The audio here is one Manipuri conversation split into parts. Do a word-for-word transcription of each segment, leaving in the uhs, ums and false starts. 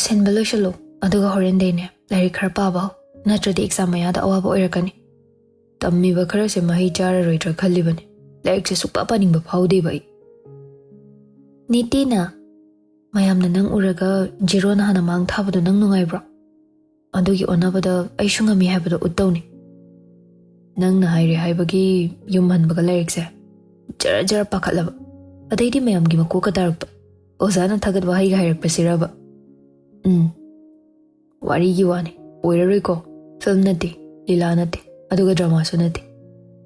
ꯁꯤꯟꯕ ꯂꯣꯏꯁꯜꯂꯨ, ꯑꯗꯨꯒ ꯍꯣꯔꯦꯟꯗꯩꯅꯦ ꯂꯥꯏꯔꯤꯛ ꯈꯔ ꯄꯥꯕ ꯍꯧ, ꯅꯠꯇ꯭ꯔꯗꯤ ꯑꯦꯛꯖꯥꯝ ꯃꯌꯥꯗ ꯑꯋꯥꯕ ꯑꯣꯏꯔꯛꯀꯅꯤ꯫ ꯇꯝꯃꯤꯕ ꯈꯔꯁꯦ ꯃꯍꯩ ꯆꯥꯔꯔꯣꯏꯗ꯭ꯔꯥ ꯈꯜꯂꯤꯕꯅꯤ꯫ ꯂꯥꯏꯔꯤꯛꯁꯦ ꯁꯨꯛꯄꯥ ꯄꯥꯅꯤꯡꯕ ꯐꯥꯎꯗꯦꯕ ꯑꯩ꯫ ꯅꯤꯇꯤꯅ, ꯃꯌꯥꯝꯅ ꯅꯪ ꯎꯔꯒ ꯖꯦꯔꯣꯅ ꯍꯥꯟꯅ ꯃꯥꯡ ꯊꯥꯕꯗꯣ ꯅꯪ ꯅꯨꯡꯉꯥꯏꯕ꯭ꯔꯣ? ꯑꯗꯨꯒꯤ ꯑꯣꯟꯅꯕꯗ ꯑꯩꯁꯨ ꯉꯝꯃꯤ ꯍꯥꯏꯕꯗꯣ ꯎꯠꯇꯧꯅꯤ꯫ ꯅꯪꯅ ꯍꯥꯏꯔꯦ ꯍꯥꯏꯕꯒꯤ ꯌꯨꯝ ꯍꯟꯕꯒ ꯂꯥꯏꯔꯤꯛꯁꯦ ꯖꯔ ꯖꯔ ꯄꯥꯈꯠꯂꯕ꯫ ꯑꯗꯩꯗꯤ ꯃꯌꯥꯝꯒꯤ ꯃꯀꯣꯛꯀ ꯇꯥꯔꯛꯄ, ꯑꯣꯖꯥꯅ ꯊꯥꯒꯠ ꯋꯥꯍꯩꯒ ꯍꯥꯏꯔꯛꯄꯁꯤꯔꯕ? ꯎꯝ, ꯋꯥꯔꯤꯒꯤ ꯋꯥꯅꯤ, ꯑꯣꯏꯔꯔꯣꯏꯀꯣ꯫ ꯐꯤꯜꯝ ꯅꯠꯇꯦ, ꯂꯤꯂꯥ ꯅꯠꯇꯦ, ꯑꯗꯨꯒ ꯗ꯭ꯔꯃꯥꯁꯨ ꯅꯠꯇꯦ꯫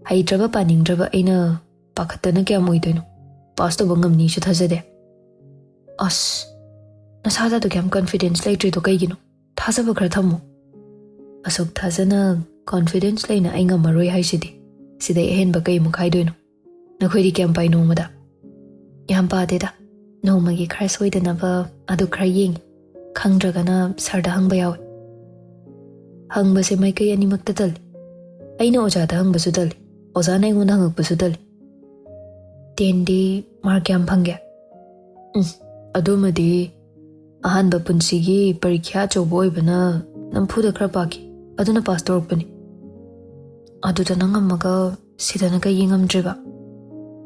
ꯍꯩꯇ꯭ꯔꯕ ꯄꯥꯅꯤꯡꯗ꯭ꯔꯕ ꯑꯩꯅ ꯄꯥꯈꯠꯇꯅ ꯀꯌꯥꯝ ꯑꯣꯏꯗꯣꯏꯅꯣ? ꯄꯥꯁ ꯇꯧꯕ ꯉꯝꯅꯤꯁꯨ ꯊꯥꯖꯗꯦ꯫ ꯑꯁ, ꯅꯁꯥꯗ ꯑꯗꯨꯛ ꯌꯥꯝ ꯀꯟꯐꯤꯗꯦꯟꯁ ꯂꯩꯇ꯭ꯔꯤꯗꯣ ꯀꯩꯒꯤꯅꯣ? ꯊꯥꯖꯕ ꯈꯔ ꯊꯝꯃꯣ꯫ ꯑꯁꯨꯛ ꯊꯥꯖꯅ ꯀꯣꯟꯐꯤꯗꯦꯟꯁ ꯂꯩꯅ ꯑꯩ ꯉꯝꯃꯔꯣꯏ ꯍꯥꯏꯁꯤꯗꯤ, ꯁꯤꯗꯩ ꯑꯍꯦꯟꯕ ꯀꯩ ꯑꯃꯨꯛ ꯍꯥꯏꯗꯣꯏꯅꯣ? ꯅꯈꯣꯏꯗꯤ ꯀꯌꯥꯝ ꯄꯥꯏ ꯅꯣꯡꯃꯗ? ꯌꯥꯝ ꯄꯥꯗꯦꯗ, ꯅꯣꯡꯃꯒꯤ ꯈꯔ ꯁꯣꯏꯗꯅꯕ ꯑꯗꯨ ꯈꯔ ꯌꯦꯡꯉꯤ, ꯈꯪꯗ꯭ꯔꯒꯅ ꯁꯥꯔꯗ ꯍꯪꯕ ꯌꯥꯎꯏ꯫ ꯍꯪꯕꯁꯦ ꯃꯥꯏꯀꯩ ꯑꯅꯤꯃꯛꯇ ꯇꯜꯂꯤ꯫ ꯑꯩꯅ ꯑꯣꯖꯥꯗ ꯍꯪꯕꯁꯨ ꯇꯜꯂꯤ, ꯑꯣꯖꯥꯅ ꯑꯩꯉꯣꯟꯗ ꯍꯪꯉꯛꯄꯁꯨ ꯇꯜꯂꯤ꯫ ꯇꯦꯟꯗꯤ ꯃꯥꯔꯛ ꯀꯌꯥꯝ ꯐꯪꯒꯦ? ꯎꯝ, ꯑꯗꯨꯃꯗꯤ ꯑꯍꯥꯟꯕ ꯄꯨꯟꯁꯤꯒꯤ ꯄꯔꯤꯈ꯭ꯌꯥ ꯑꯆꯧꯕ ꯑꯣꯏꯕꯅ ꯅꯝꯐꯨꯗ ꯈꯔ ꯄꯥꯈꯤ, ꯑꯗꯨꯅ ꯄꯥꯁ ꯇꯧꯔꯛꯄꯅꯤ꯫ ꯑꯗꯨꯗꯅ ꯉꯝꯃꯒ ꯁꯤꯗꯅ ꯀꯩꯒꯤ ꯉꯝꯗ꯭ꯔꯤꯕ?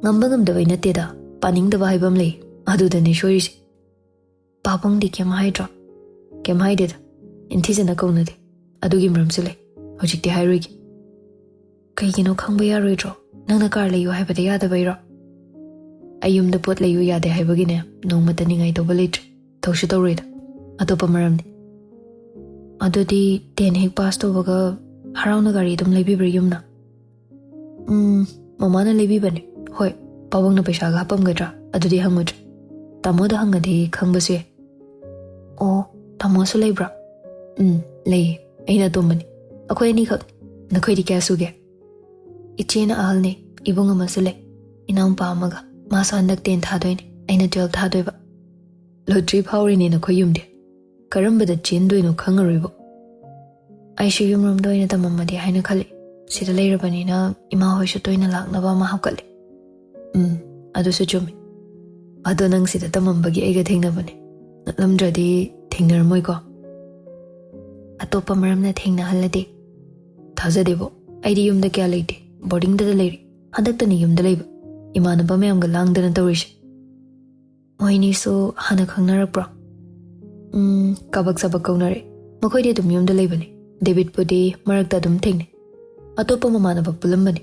ꯉꯝꯕ ꯉꯝꯗꯕꯩ ꯅꯠꯇꯦꯗ, ꯄꯥꯅꯤꯡꯗꯕ ꯍꯥꯏꯕ ꯑꯃ ꯂꯩ, ꯑꯗꯨꯗꯅꯤ ꯁꯣꯏꯔꯤꯁꯦ꯫ ꯄꯥꯕꯨꯡꯗꯤ ꯀꯩꯝ ꯍꯥꯏꯗ꯭ꯔꯣ? ꯀꯩꯝ ꯍꯥꯏꯗꯦꯗ, ꯏꯟꯊꯤꯖꯅ ꯀꯧꯅꯗꯦ, ꯑꯗꯨꯒꯤ ꯃꯔꯝꯁꯨ ꯂꯩ, ꯍꯧꯖꯤꯛꯇꯤ ꯍꯥꯏꯔꯣꯏꯒꯦ꯫ ꯀꯩꯒꯤꯅꯣ ꯈꯪꯕ ꯌꯥꯔꯣꯏꯗ꯭ꯔꯣ? ꯅꯪꯅ ꯀꯥꯔ ꯂꯩꯌꯨ ꯍꯥꯏꯕꯗ ꯌꯥꯗꯕꯩꯔꯣ? ꯑꯩ ꯌꯨꯝꯗ ꯄꯣꯠ ꯂꯩꯌꯨ ꯌꯥꯗꯦ ꯍꯥꯏꯕꯒꯤꯅꯦ, ꯅꯣꯡꯃꯇ ꯅꯤꯡꯉꯥꯏ ꯇꯧꯕ ꯂꯩꯇ꯭ꯔꯤ, ꯇꯧꯁꯨ ꯇꯧꯔꯣꯏꯗ꯫ ꯑꯇꯣꯞꯄ ꯃꯔꯝꯅꯤ꯫ ꯑꯗꯨꯗꯤ ꯇꯦꯟ ꯍꯦꯛ ꯄꯥꯁ ꯇꯧꯕꯒ ꯍꯔꯥꯎꯅ ꯒꯥꯔꯤ ꯑꯗꯨꯝ ꯂꯩꯕꯤꯕ꯭ꯔꯥ ꯌꯨꯝꯅ? ꯎꯝ, ꯃꯃꯥꯅ ꯂꯩꯕꯤꯕꯅꯦ꯫ ꯍꯣꯏ, ꯄꯥꯕꯨꯡꯅ ꯄꯩꯁꯥꯒ ꯍꯥꯞꯄꯝꯒꯗ꯭ꯔꯥ? ꯑꯗꯨꯗꯤ ꯍꯪꯉꯨꯗ꯭ꯔꯦ꯫ ꯇꯥꯃꯣꯗ ꯍꯪꯉꯗꯤ ꯈꯪꯕꯁꯨ ꯌꯥꯏ꯫ ꯑꯣ, ꯇꯥꯃꯣꯁꯨ ꯂꯩꯕ꯭ꯔꯥ? ꯎꯝ, ꯂꯩꯌꯦ꯫ ꯑꯩꯅ ꯑꯇꯣꯝꯕꯅꯤ꯫ ꯑꯩꯈꯣꯏ ꯑꯅꯤꯈꯛ꯫ ꯅꯈꯣꯏꯗꯤ ꯀꯌꯥ ꯁꯨꯒꯦ? ꯏꯆꯦꯅ ꯑꯍꯜꯅꯦ, ꯏꯕꯨꯡ ꯑꯃꯁꯨ ꯂꯩ, ꯏꯅꯥꯎꯄꯥ ꯑꯃꯒ꯫ ꯃꯥꯁꯨ ꯍꯟꯗꯛ ꯇꯦꯟ ꯊꯥꯗꯣꯏꯅꯦ, ꯑꯩꯅ ꯇꯨꯋꯦꯜꯐ ꯊꯥꯗꯣꯏꯕ꯫ ꯂꯣꯇ꯭ꯔꯤ ꯐꯥꯎꯔꯤꯅꯦ ꯅꯈꯣꯏ ꯌꯨꯝꯗꯤ꯫ ꯀꯔꯝꯕꯗ ꯆꯦꯟꯗꯣꯏꯅꯣ ꯈꯪꯉꯔꯣꯏꯕꯣ꯫ ꯑꯩꯁꯨ ꯌꯨꯝꯔꯣꯝꯗ ꯑꯣꯏꯅ ꯇꯝꯃꯝꯃꯗꯤ ꯍꯥꯏꯅ ꯈꯜꯂꯤ꯫ ꯁꯤꯗ ꯂꯩꯔꯕꯅꯤꯅ ꯏꯃꯥ ꯍꯣꯏꯁꯨ ꯇꯣꯏꯅ ꯂꯥꯛꯅꯕ ꯑꯃ ꯍꯥꯞꯀꯠꯂꯦ꯫ ꯎꯝ, ꯑꯗꯨꯁꯨ ꯆꯨꯝꯃꯤ꯫ ꯑꯗꯣ ꯅꯪ ꯁꯤꯗ ꯇꯝꯃꯝꯕꯒꯤ ꯑꯩꯒ ꯊꯦꯡꯅꯕꯅꯦ꯫ ꯅꯛꯂꯝꯗ꯭ꯔꯗꯤ ꯊꯦꯡꯅꯔꯝꯃꯣꯏꯀꯣ? ꯑꯇꯣꯞꯄ ꯃꯔꯝꯅ ꯊꯦꯡꯅꯍꯜꯂꯗꯤ? ꯊꯥꯖꯗꯦꯕꯣ꯫ ꯑꯩꯗꯤ ꯌꯨꯝꯗ ꯀꯌꯥ ꯂꯩꯇꯦ, ꯕꯣꯔꯗꯤꯡꯗꯗ ꯂꯩꯔꯤ꯫ ꯍꯟꯗꯛꯇꯅꯤ ꯌꯨꯝꯗ ꯂꯩꯕ, ꯏꯃꯥꯟꯅꯕ ꯃꯌꯥꯝꯒ ꯂꯥꯡꯗꯅ ꯇꯧꯔꯤꯁꯦ꯫ ꯃꯣꯏꯅꯤꯁꯨ ꯍꯥꯟꯅ ꯈꯪꯅꯔꯛꯄ꯭ꯔꯣ? ꯎꯝ, ꯀꯕꯛ ꯁꯕꯛ ꯀꯧꯅꯔꯦ꯫ ꯃꯈꯣꯏꯗꯤ ꯑꯗꯨꯝ ꯌꯨꯝꯗ ꯂꯩꯕꯅꯦ꯫ ꯗꯦꯕꯤꯠꯄꯨꯗꯤ ꯃꯔꯛꯇ ꯑꯗꯨꯝ ꯊꯦꯡꯅꯩ꯫ ꯑꯇꯣꯞꯄ ꯃꯃꯥꯟꯅꯕ ꯄꯨꯜꯂꯝꯕꯅꯦ꯫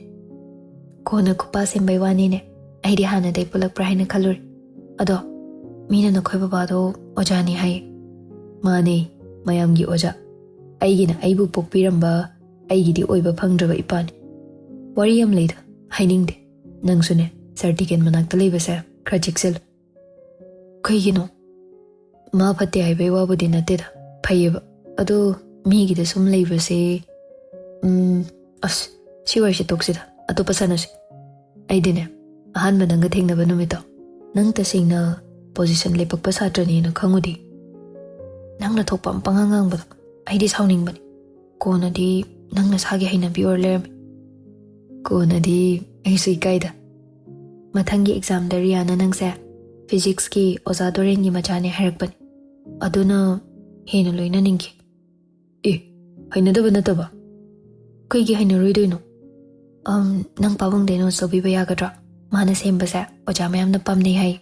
ꯀꯣꯟꯅ ꯈꯨꯄꯥ ꯁꯦꯝꯕꯩ ꯋꯥꯅꯤꯅꯦ꯫ ꯑꯩꯗꯤ ꯍꯥꯟꯅꯗꯩ ꯄꯨꯜꯂꯛꯄ꯭ꯔꯥ ꯍꯥꯏꯅ ꯈꯜꯂꯨꯔꯦ꯫ ꯑꯗꯣ ꯃꯤꯅ ꯅꯈꯣꯏ ꯕꯕꯥꯗꯣ ꯑꯣꯖꯥꯅꯤ ꯍꯥꯏꯌꯦ꯫ ꯃꯥꯅꯦ, ꯃꯌꯥꯝꯒꯤ ꯑꯣꯖꯥ꯫ ꯑꯩꯒꯤꯅ ꯑꯩꯕꯨ ꯄꯣꯛꯄꯤꯔꯝꯕ, ꯑꯩꯒꯤꯗꯤ ꯑꯣꯏꯕ ꯐꯪꯗ꯭ꯔꯕ ꯏꯄꯥꯅꯤ꯫ ꯋꯥꯔꯤ ꯌꯥꯝ ꯂꯩꯗ, ꯍꯥꯏꯅꯤꯡꯗꯦ꯫ ꯅꯪꯁꯨꯅꯦ, ꯁꯥꯔ ꯗꯤꯀꯦꯟ ꯃꯅꯥꯛꯇ ꯂꯩꯕꯁꯦ ꯈꯔ ꯆꯦꯛꯁꯤꯜꯂꯨ꯫ ꯀꯩꯒꯤꯅꯣ? ꯃꯥ ꯐꯠꯇꯦ ꯍꯥꯏꯕꯩ ꯋꯥꯕꯨꯗꯤ ꯅꯠꯇꯦꯗ, ꯐꯩꯌꯦꯕ꯫ ꯑꯗꯣ ꯃꯤꯒꯤꯗ ꯁꯨꯝ ꯂꯩꯕꯁꯦ, ꯎꯝ, ꯑꯁ, ꯁꯤ ꯋꯥꯔꯤꯁꯦ ꯇꯣꯛꯁꯤꯗ, ꯑꯇꯣꯞꯄ ꯁꯥꯟꯅꯁꯤ꯫ ꯑꯩꯗꯤꯅꯦ, ꯑꯍꯥꯟꯕ ꯅꯪꯒ ꯊꯦꯡꯅꯕ ꯅꯨꯃꯤꯠꯇꯣ, ꯅꯪ ꯇꯁꯦꯡꯅ ꯄꯣꯖꯤꯁꯟ ꯂꯦꯞꯄꯛꯄ ꯁꯥꯇ꯭ꯔꯅꯦꯅ ꯈꯪꯉꯨꯗꯦ꯫ ꯅꯪꯅ ꯊꯣꯛꯄ ꯑꯃ ꯄꯉꯥꯡ ꯉꯥꯡꯕꯗꯣ ꯑꯩꯗꯤ ꯁꯥꯎꯅꯤꯡꯕꯅꯤ꯫ ꯀꯣꯟꯅꯗꯤ ꯅꯪ ꯅꯁꯥꯒꯤ ꯍꯩꯅꯕꯤ ꯑꯣꯏꯔ ꯂꯩꯔꯝꯃꯤ꯫ ꯀꯣꯟꯅꯗꯤ ꯑꯩꯁꯨ ꯏꯀꯥꯏꯗ꯫ ꯃꯊꯪꯒꯤ ꯑꯦꯛꯖꯥꯝꯗ ꯔꯤꯌꯥꯅ ꯅꯪꯁꯦ ꯐꯤꯖꯤꯛꯁꯀꯤ ꯑꯣꯖꯥ ꯗꯣꯔꯦꯟꯒꯤ ꯃꯆꯥꯅꯦ ꯍꯥꯏꯔꯛꯄꯅꯤ꯫ ꯑꯗꯨꯅ ꯍꯦꯟꯅ ꯂꯣꯏꯅꯅꯤꯡꯈꯤ꯫ ꯑꯦ, ꯍꯩꯅꯗꯕ ꯅꯠꯇꯕ? ꯀꯩꯒꯤ ꯍꯩꯅꯔꯣꯏꯗꯣꯏꯅꯣ? ꯑꯝ, ꯅꯪ ꯄꯥꯕꯨꯡꯗꯩ ꯅꯣꯠꯁ ꯂꯧꯕꯤꯕ ꯌꯥꯒꯗ꯭ꯔꯣ? ꯃꯥꯅ ꯁꯦꯝꯕꯁꯦ ꯑꯣꯖꯥ ꯃꯌꯥꯝꯅ ꯄꯥꯝꯅꯩ ꯍꯥꯏ꯫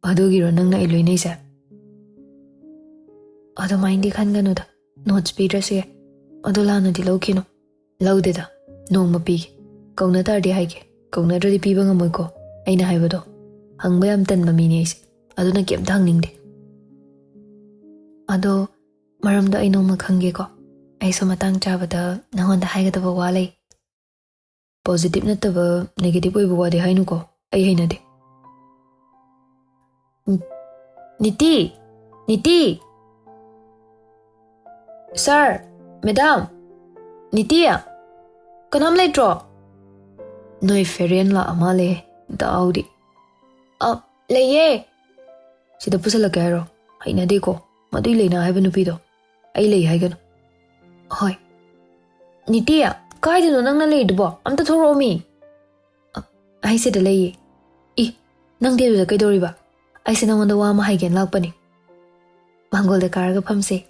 ꯑꯗꯨꯒꯤꯔꯣ ꯅꯪꯅ ꯑꯩ ꯂꯣꯏꯅꯩꯁꯦ? ꯑꯗꯨꯃꯥꯏꯅꯗꯤ ꯈꯟꯒꯅꯨꯗ, ꯅꯣꯠꯁ ꯄꯤꯗ꯭ꯔꯁꯨ ꯌꯥꯏ꯫ ꯑꯗꯨ ꯂꯥꯟꯅꯗꯤ ꯂꯧꯈꯤꯅꯨ꯫ ꯂꯧꯗꯦꯗ, ꯅꯣꯡꯃ ꯄꯤꯒꯦ꯫ ꯀꯧꯅ ꯇꯥꯔꯗꯤ ꯍꯥꯏꯒꯦ, ꯀꯧꯅꯗ꯭ꯔꯗꯤ ꯄꯤꯕ ꯉꯝꯃꯣꯏꯀꯣ꯫ ꯑꯩꯅ ꯍꯥꯏꯕꯗꯣ, ꯍꯪꯕ ꯌꯥꯝ ꯇꯟꯕ ꯃꯤꯅꯦ ꯑꯩꯁꯦ, ꯑꯗꯨꯅ ꯀꯩꯝꯇ ꯍꯪꯅꯤꯡꯗꯦ꯫ ꯑꯗꯣ ꯃꯔꯝꯗꯣ ꯑꯩ ꯅꯣꯡꯃ ꯈꯪꯒꯦꯀꯣ꯫ ꯑꯩꯁꯨ ꯃꯇꯥꯡ ꯆꯥꯕꯗ ꯅꯉꯣꯟꯗ ꯍꯥꯏꯒꯗꯕ ꯋꯥ ꯂꯩ꯫ ꯄꯣꯖꯤꯇꯤꯚ ꯅꯠꯇꯕ, ꯅꯦꯒꯦꯇꯤꯚ ꯑꯣꯏꯕ ꯋꯥꯗꯤ ꯍꯥꯏꯅꯨꯀꯣ, ꯑꯩ ꯍꯩꯅꯗꯦ꯫ ꯅꯤꯇꯤ! ꯅꯤꯇꯤ! ꯁꯥꯔ! ꯃꯦꯗꯥꯝ! ꯅꯤꯇꯤ! ꯀꯅꯥꯝ ꯂꯩꯇ꯭ꯔꯣ? ꯅꯣꯏ ꯐꯦꯔꯦꯟ ꯂꯥꯛꯑ ꯃꯥꯜꯂꯦ꯫ ꯗꯥꯎꯗꯤ꯫ ꯑ, ꯂꯩꯌꯦ꯫ ꯁꯤꯗ ꯄꯨꯁꯜꯂꯛꯀꯦ ꯍꯥꯏꯔꯣ? ꯍꯩꯅꯗꯦꯀꯣ, ꯃꯗꯨꯏ ꯂꯩꯅꯥ ꯍꯥꯏꯕ ꯅꯨꯄꯤꯗꯣ꯫ ꯑꯩ ꯂꯩ ꯍꯥꯏꯒꯅꯨ꯫ ꯍꯣꯏ꯫ ꯅꯤꯇꯤ, ꯀꯥꯏꯗꯅꯣ ꯅꯪꯅ ꯂꯩꯔꯤꯗꯨꯕꯣ? ꯑꯝꯇ ꯊꯣꯔꯛꯑꯣꯃꯤ꯫ ꯑ, ꯑꯩ ꯁꯤꯗ ꯂꯩꯌꯦ꯫ ꯏ, ꯅꯪꯗꯤ ꯑꯗꯨꯗ ꯀꯩꯗꯧꯔꯤꯕ? ꯑꯩꯁꯦ ꯅꯪꯉꯣꯟꯗ ꯋꯥ ꯑꯃ ꯍꯥꯏꯒꯦꯅ ꯂꯥꯛꯄꯅꯦ꯫ ꯃꯥꯡꯒꯣꯜꯗ ꯀꯥꯔꯒ ꯐꯝꯁꯦ꯫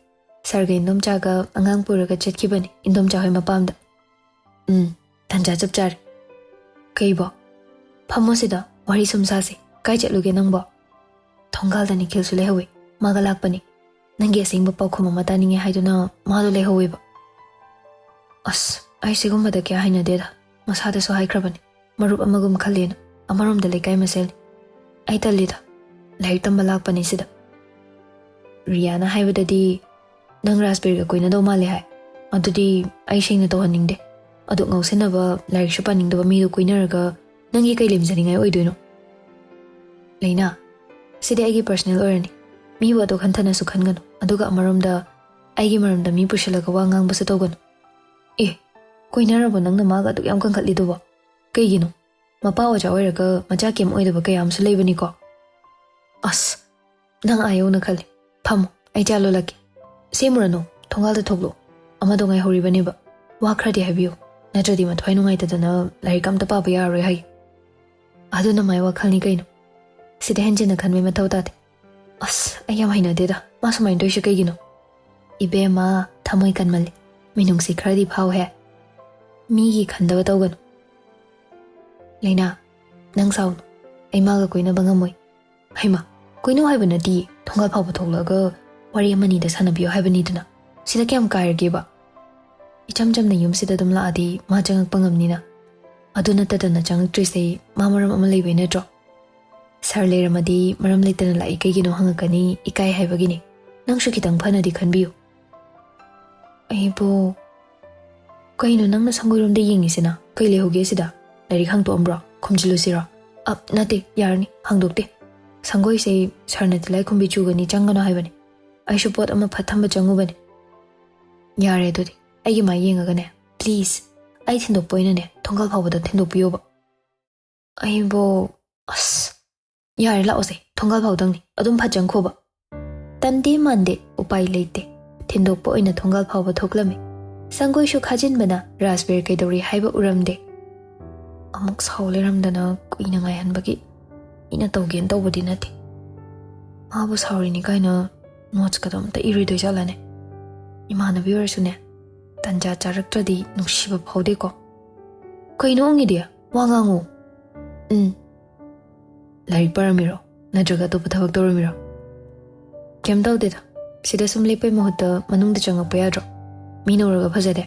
ꯁꯥꯔꯒ ꯏꯟꯗꯣꯝꯆꯥꯒ ꯑꯉꯥꯡ ꯄꯨꯔꯒ ꯆꯠꯈꯤꯕꯅꯤ, ꯏꯟꯗꯣꯝꯆꯥ ꯍꯣꯏ ꯃꯄꯥꯝꯗ꯫ ꯎꯝ, ꯇꯟꯖꯥ ꯆꯞ ꯆꯥꯔꯦ꯫ ꯀꯩꯕꯣ? ꯐꯝꯃꯣ ꯁꯤꯗ, ꯋꯥꯔꯤ ꯁꯨꯝ ꯁꯥꯁꯦ꯫ ꯀꯥꯏ ꯆꯠꯂꯨꯒꯦ ꯅꯪꯕꯣ? ꯊꯣꯡꯒꯥꯜꯗ ꯅꯤꯈꯤꯜꯁꯨ ꯂꯩꯍꯧꯋꯤ꯫ ꯃꯥꯒ ꯂꯥꯛꯄꯅꯤ꯫ ꯅꯪꯒꯤ ꯑꯁꯦꯡꯕ ꯄꯥꯎꯈꯨꯝ ꯑꯃ ꯇꯥꯅꯤꯡꯉꯦ ꯍꯥꯏꯗꯨꯅ ꯃꯥꯗꯣ ꯂꯩꯍꯧꯋꯦꯕ꯫ ꯑꯁ, ꯑꯩ ꯁꯤꯒꯨꯝꯕꯗ ꯀꯌꯥ ꯍꯩꯅꯗꯦꯗ꯫ ꯃꯁꯥꯗꯁꯨ ꯍꯥꯏꯈ꯭ꯔꯕꯅꯤ, ꯃꯔꯨꯞ ꯑꯃꯒꯨꯝ ꯈꯜꯂꯦꯅ꯫ ꯑꯃꯔꯣꯝꯗ ꯂꯩꯀꯥꯏ ꯃꯁꯦꯜꯅꯤ꯫ ꯑꯩ ꯇꯜꯂꯤꯗ꯫ ꯂꯥꯏꯔꯤꯛ ꯇꯝꯕ ꯂꯥꯛꯄꯅꯤ ꯁꯤꯗ꯫ ꯔꯤꯌꯥꯅ ꯍꯥꯏꯕꯗꯗꯤ, "ꯅꯪ ꯔꯥꯖꯕꯤꯔꯒ ꯀꯣꯏꯅꯗꯧ ꯃꯥꯜꯂꯦ" ꯍꯥꯏ꯫ ꯑꯗꯨꯗꯤ ꯑꯩ ꯁꯦꯡꯅ ꯇꯧꯍꯟꯅꯤꯡꯗꯦ꯫ ꯑꯗꯨꯛ ꯉꯥꯎꯁꯟꯅꯕ, ꯂꯥꯏꯔꯤꯛꯁꯨ ꯄꯥꯅꯤꯡꯗꯕ ꯃꯤꯗꯨ ꯀꯣꯏꯅꯔꯒ ꯅꯪꯒꯤ ꯀꯩ ꯂꯦꯝꯖꯅꯤꯡꯉꯥꯏ ꯑꯣꯏꯗꯣꯏꯅꯣ? ꯂꯩꯅꯥ, ꯁꯤꯗꯤ ꯑꯩꯒꯤ ꯄꯔꯁꯅꯦꯜ ꯑꯣꯏꯔꯅꯤ꯫ ꯃꯤꯕꯨ ꯑꯗꯨꯛ ꯍꯟꯊꯅꯁꯨ ꯈꯟꯒꯅꯨ꯫ ꯑꯗꯨꯒ ꯑꯃꯔꯣꯝꯗ, ꯑꯩꯒꯤ ꯃꯔꯝꯗ ꯃꯤ ꯄꯨꯁꯤꯜꯂꯒ ꯋꯥ ꯉꯥꯡꯕꯁꯨ ꯇꯧꯒꯅꯨ꯫ ꯑꯦ, ꯀꯣꯏꯅꯔꯕꯣ ꯅꯪꯅ ꯃꯥꯒ ꯑꯗꯨꯛ ꯌꯥꯝ ꯀꯟꯈꯠꯂꯤꯗꯨꯕꯣ? ꯀꯩꯒꯤꯅꯣ? ꯃꯄꯥ ꯑꯣꯖꯥ ꯑꯣꯏꯔꯒ ꯃꯆꯥ ꯀꯦꯝ ꯑꯣꯏꯗꯕ ꯀꯌꯥ ꯑꯃꯁꯨ ꯂꯩꯕꯅꯤꯀꯣ꯫ ꯑꯁ, ꯅꯪ ꯑꯥ ꯌꯧꯅ ꯈꯜꯂꯤ꯫ ꯐꯝꯃꯣ, ꯑꯩ ꯆꯥ ꯂꯣꯜꯂꯛꯀꯦ꯫ ꯁꯦꯝꯃꯨꯔꯅꯨ, ꯊꯣꯡꯒꯥꯜꯗ ꯊꯣꯛꯂꯛꯑꯣ꯫ ꯑꯃꯗꯣ ꯉꯥꯏꯍꯧꯔꯤꯕꯅꯦꯕ꯫ ꯋꯥ ꯈꯔꯗꯤ ꯍꯥꯏꯕꯤꯌꯨ꯫ ꯅꯠꯇ꯭ꯔꯗꯤ ꯃꯊ꯭ꯋꯥꯏ ꯅꯨꯡꯉꯥꯏꯇꯗꯅ ꯂꯥꯏꯔꯤꯛ ꯑꯝꯇ ꯄꯥꯕ ꯌꯥꯔꯔꯣꯏ ꯍꯥꯏ꯫ ꯑꯗꯨꯅ ꯃꯥꯏ ꯋꯥꯈꯜꯅꯤ ꯀꯩꯅꯣ꯫ ꯁꯤꯗ ꯍꯦꯟꯖꯤꯟꯅ ꯈꯟꯕꯩ ꯃꯊꯧ ꯇꯥꯗꯦ꯫ ꯑꯁ, ꯑꯩ ꯌꯥꯝ ꯍꯩꯅꯗꯦꯗ꯫ ꯃꯥ ꯁꯨꯃꯥꯏꯅ ꯇꯧꯔꯤꯁꯦ ꯀꯩꯒꯤꯅꯣ? ꯏꯕꯦꯝꯃ, ꯊꯃꯣꯏ ꯀꯟꯃꯜꯂꯤ꯫ ꯃꯤꯅꯨꯡꯁꯤ ꯈꯔꯗꯤ ꯐꯥꯎꯍꯦ꯫ ꯃꯤꯒꯤ ꯈꯟꯗꯕ ꯇꯧꯒꯅꯨ꯫ ꯂꯩꯅꯥ, ꯅꯪ ꯁꯥꯎꯅꯨ꯫ ꯑꯩ ꯃꯥꯒ ꯀꯣꯏꯅꯕ ꯉꯝꯃꯣꯏ꯫ ꯍꯩꯃꯥ, ꯀꯣꯏꯅꯧ ꯍꯥꯏꯕ ꯅꯠꯇꯤꯌꯦ꯫ ꯊꯣꯡꯒꯥꯜ ꯐꯥꯎꯕ ꯊꯣꯛꯂꯛꯑꯒ ꯋꯥꯔꯤ ꯑꯃꯅꯤꯗ ꯁꯥꯟꯅꯕꯤꯌꯨ ꯍꯥꯏꯕꯅꯤꯗꯅ꯫ ꯁꯤꯗ ꯀꯌꯥꯝ ꯀꯥꯏꯔꯒꯦꯕ? ꯏꯆꯝ ꯆꯝꯅ ꯌꯨꯝꯁꯤꯗ ꯑꯗꯨꯝ ꯂꯥꯛꯑꯗꯤ ꯃꯥ ꯆꯪꯉꯛꯄ ꯉꯝꯅꯤꯅ꯫ ꯑꯗꯨ ꯅꯠꯇꯗꯅ ꯆꯪꯉꯛꯇ꯭ꯔꯤꯁꯦ ꯃꯥ ꯃꯔꯝ ꯑꯃ ꯂꯩꯕꯩ ꯅꯠꯇ꯭ꯔꯣ? ꯁꯥꯔ ꯂꯩꯔꯝꯃꯗꯤ ꯃꯔꯝ ꯂꯩꯇꯅ ꯂꯥꯛꯏ ꯀꯩꯒꯤꯅꯣ ꯍꯪꯉꯛꯀꯅꯤ, ꯏꯀꯥꯏ ꯍꯥꯏꯕꯒꯤꯅꯤ꯫ ꯅꯪꯁꯨ ꯈꯤꯇꯪ ꯐꯅꯗꯤ ꯈꯟꯕꯤꯌꯨ꯫ ꯑꯩꯕꯨ, ꯀꯩꯅꯣ ꯅꯪꯅ ꯁꯪꯒꯣꯏꯔꯣꯝꯗ ꯌꯦꯡꯉꯤꯁꯤꯅ? ꯀꯩ ꯂꯩꯍꯧꯒꯦ ꯁꯤꯗ? ꯂꯥꯏꯔꯤꯛ ꯍꯥꯡꯇꯣꯛꯑꯝꯕ꯭ꯔꯣ? ꯈꯨꯝꯖꯤꯜꯂꯨꯁꯤꯔꯣ? ꯑ, ꯅꯠꯇꯦ, ꯌꯥꯔꯅꯤ, ꯍꯥꯡꯗꯣꯛꯇꯦ꯫ ꯁꯪꯒꯣꯏꯁꯦ ꯁꯥꯔꯅ ꯇꯤꯜꯂꯥꯏꯈꯨꯝꯕꯤ ꯆꯨꯒꯅꯤ, ꯆꯪꯒꯅꯨ ꯍꯥꯏꯕꯅꯤ꯫ ꯑꯩꯁꯨ ꯄꯣꯠ ꯑꯃ ꯐꯠ ꯊꯝꯕ ꯆꯪꯉꯨꯕꯅꯤ꯫ ꯌꯥꯔꯦ ꯑꯗꯨꯗꯤ, ꯑꯩꯒꯤ ꯃꯥꯏ ꯌꯦꯡꯉꯒꯅꯦ, ꯄ꯭ꯂꯤꯖ, ꯑꯩ ꯊꯤꯟꯗꯣꯛꯄ ꯑꯣꯏꯅꯅꯦ ꯊꯣꯡꯒꯥꯜ ꯐꯥꯎꯕꯗ ꯊꯤꯟꯗꯣꯛꯄꯤꯌꯣꯕ꯫ ꯑꯩꯕꯨ, ꯑꯁ, ꯌꯥꯔꯦ, ꯂꯥꯛꯑꯣꯁꯦ, ꯊꯣꯡꯒꯥꯜ ꯐꯥꯎꯗꯪꯅꯤ, ꯑꯗꯨꯝ ꯐꯠ ꯆꯪꯈꯣꯕ꯫ ꯇꯟꯗꯦ ꯃꯥꯟꯗꯦ, ꯎꯄꯥꯏ ꯂꯩꯇꯦ꯫ ꯊꯤꯟꯗꯣꯛꯄ ꯑꯣꯏꯅ ꯊꯣꯡꯒꯥꯜ ꯐꯥꯎꯕ ꯊꯣꯛꯂꯝꯃꯤ꯫ ꯁꯪꯒꯣꯏꯁꯨ ꯈꯥꯖꯤꯟꯕꯅ ꯔꯥꯖꯕꯤꯔ ꯀꯩꯗꯧꯔꯤ ꯍꯥꯏꯕ ꯎꯔꯝꯗꯦ꯫ ꯑꯃꯨꯛ ꯁꯥꯎ ꯂꯩꯔꯝꯗꯅ ꯀꯨꯏꯅ ꯉꯥꯏꯍꯟꯕꯒꯤ꯫ ꯃꯤꯅ ꯇꯧꯒꯦꯅ ꯇꯧꯕꯗꯤ ꯅꯠꯇꯦ꯫ ꯃꯥꯕꯨ ꯁꯥꯎꯔꯤꯅꯤ ꯀꯥꯏꯅ ꯅꯣꯠꯁꯀꯗꯣ ꯑꯝꯇ ꯏꯔꯣꯏꯗꯣꯏ ꯖꯥꯠꯂꯅꯦ? ꯏꯃꯥꯟꯅꯕꯤ ꯑꯣꯏꯔꯁꯨꯅꯦ, ꯇꯟꯖꯥ ꯆꯥꯔꯛꯇ꯭ꯔꯗꯤ ꯅꯨꯡꯁꯤꯕ ꯐꯥꯎꯗꯦꯀꯣ꯫ ꯀꯩꯅꯣ ꯎꯪꯉꯤꯗꯤ? ꯋꯥ ꯉꯥꯡꯉꯨ꯫ ꯎꯝ꯫ ꯂꯥꯏꯔꯤꯛ ꯄꯥꯔꯝꯃꯤꯔꯣ? ꯅꯠꯇ꯭ꯔꯒ ꯑꯇꯣꯞꯄ ꯊꯕꯛ ꯇꯧꯔꯝꯃꯤꯔꯣ? ꯀꯩꯝ ꯇꯧꯗꯦꯗ꯫ ꯁꯤꯗ ꯁꯨꯝ ꯂꯦꯞꯄꯩ ꯃꯍꯨꯠꯇ ꯃꯅꯨꯡꯗ ꯆꯪꯉꯛꯄ ꯌꯥꯗ꯭ꯔꯣ? ꯃꯤꯅ ꯎꯔꯒ ꯐꯖꯗꯦ꯫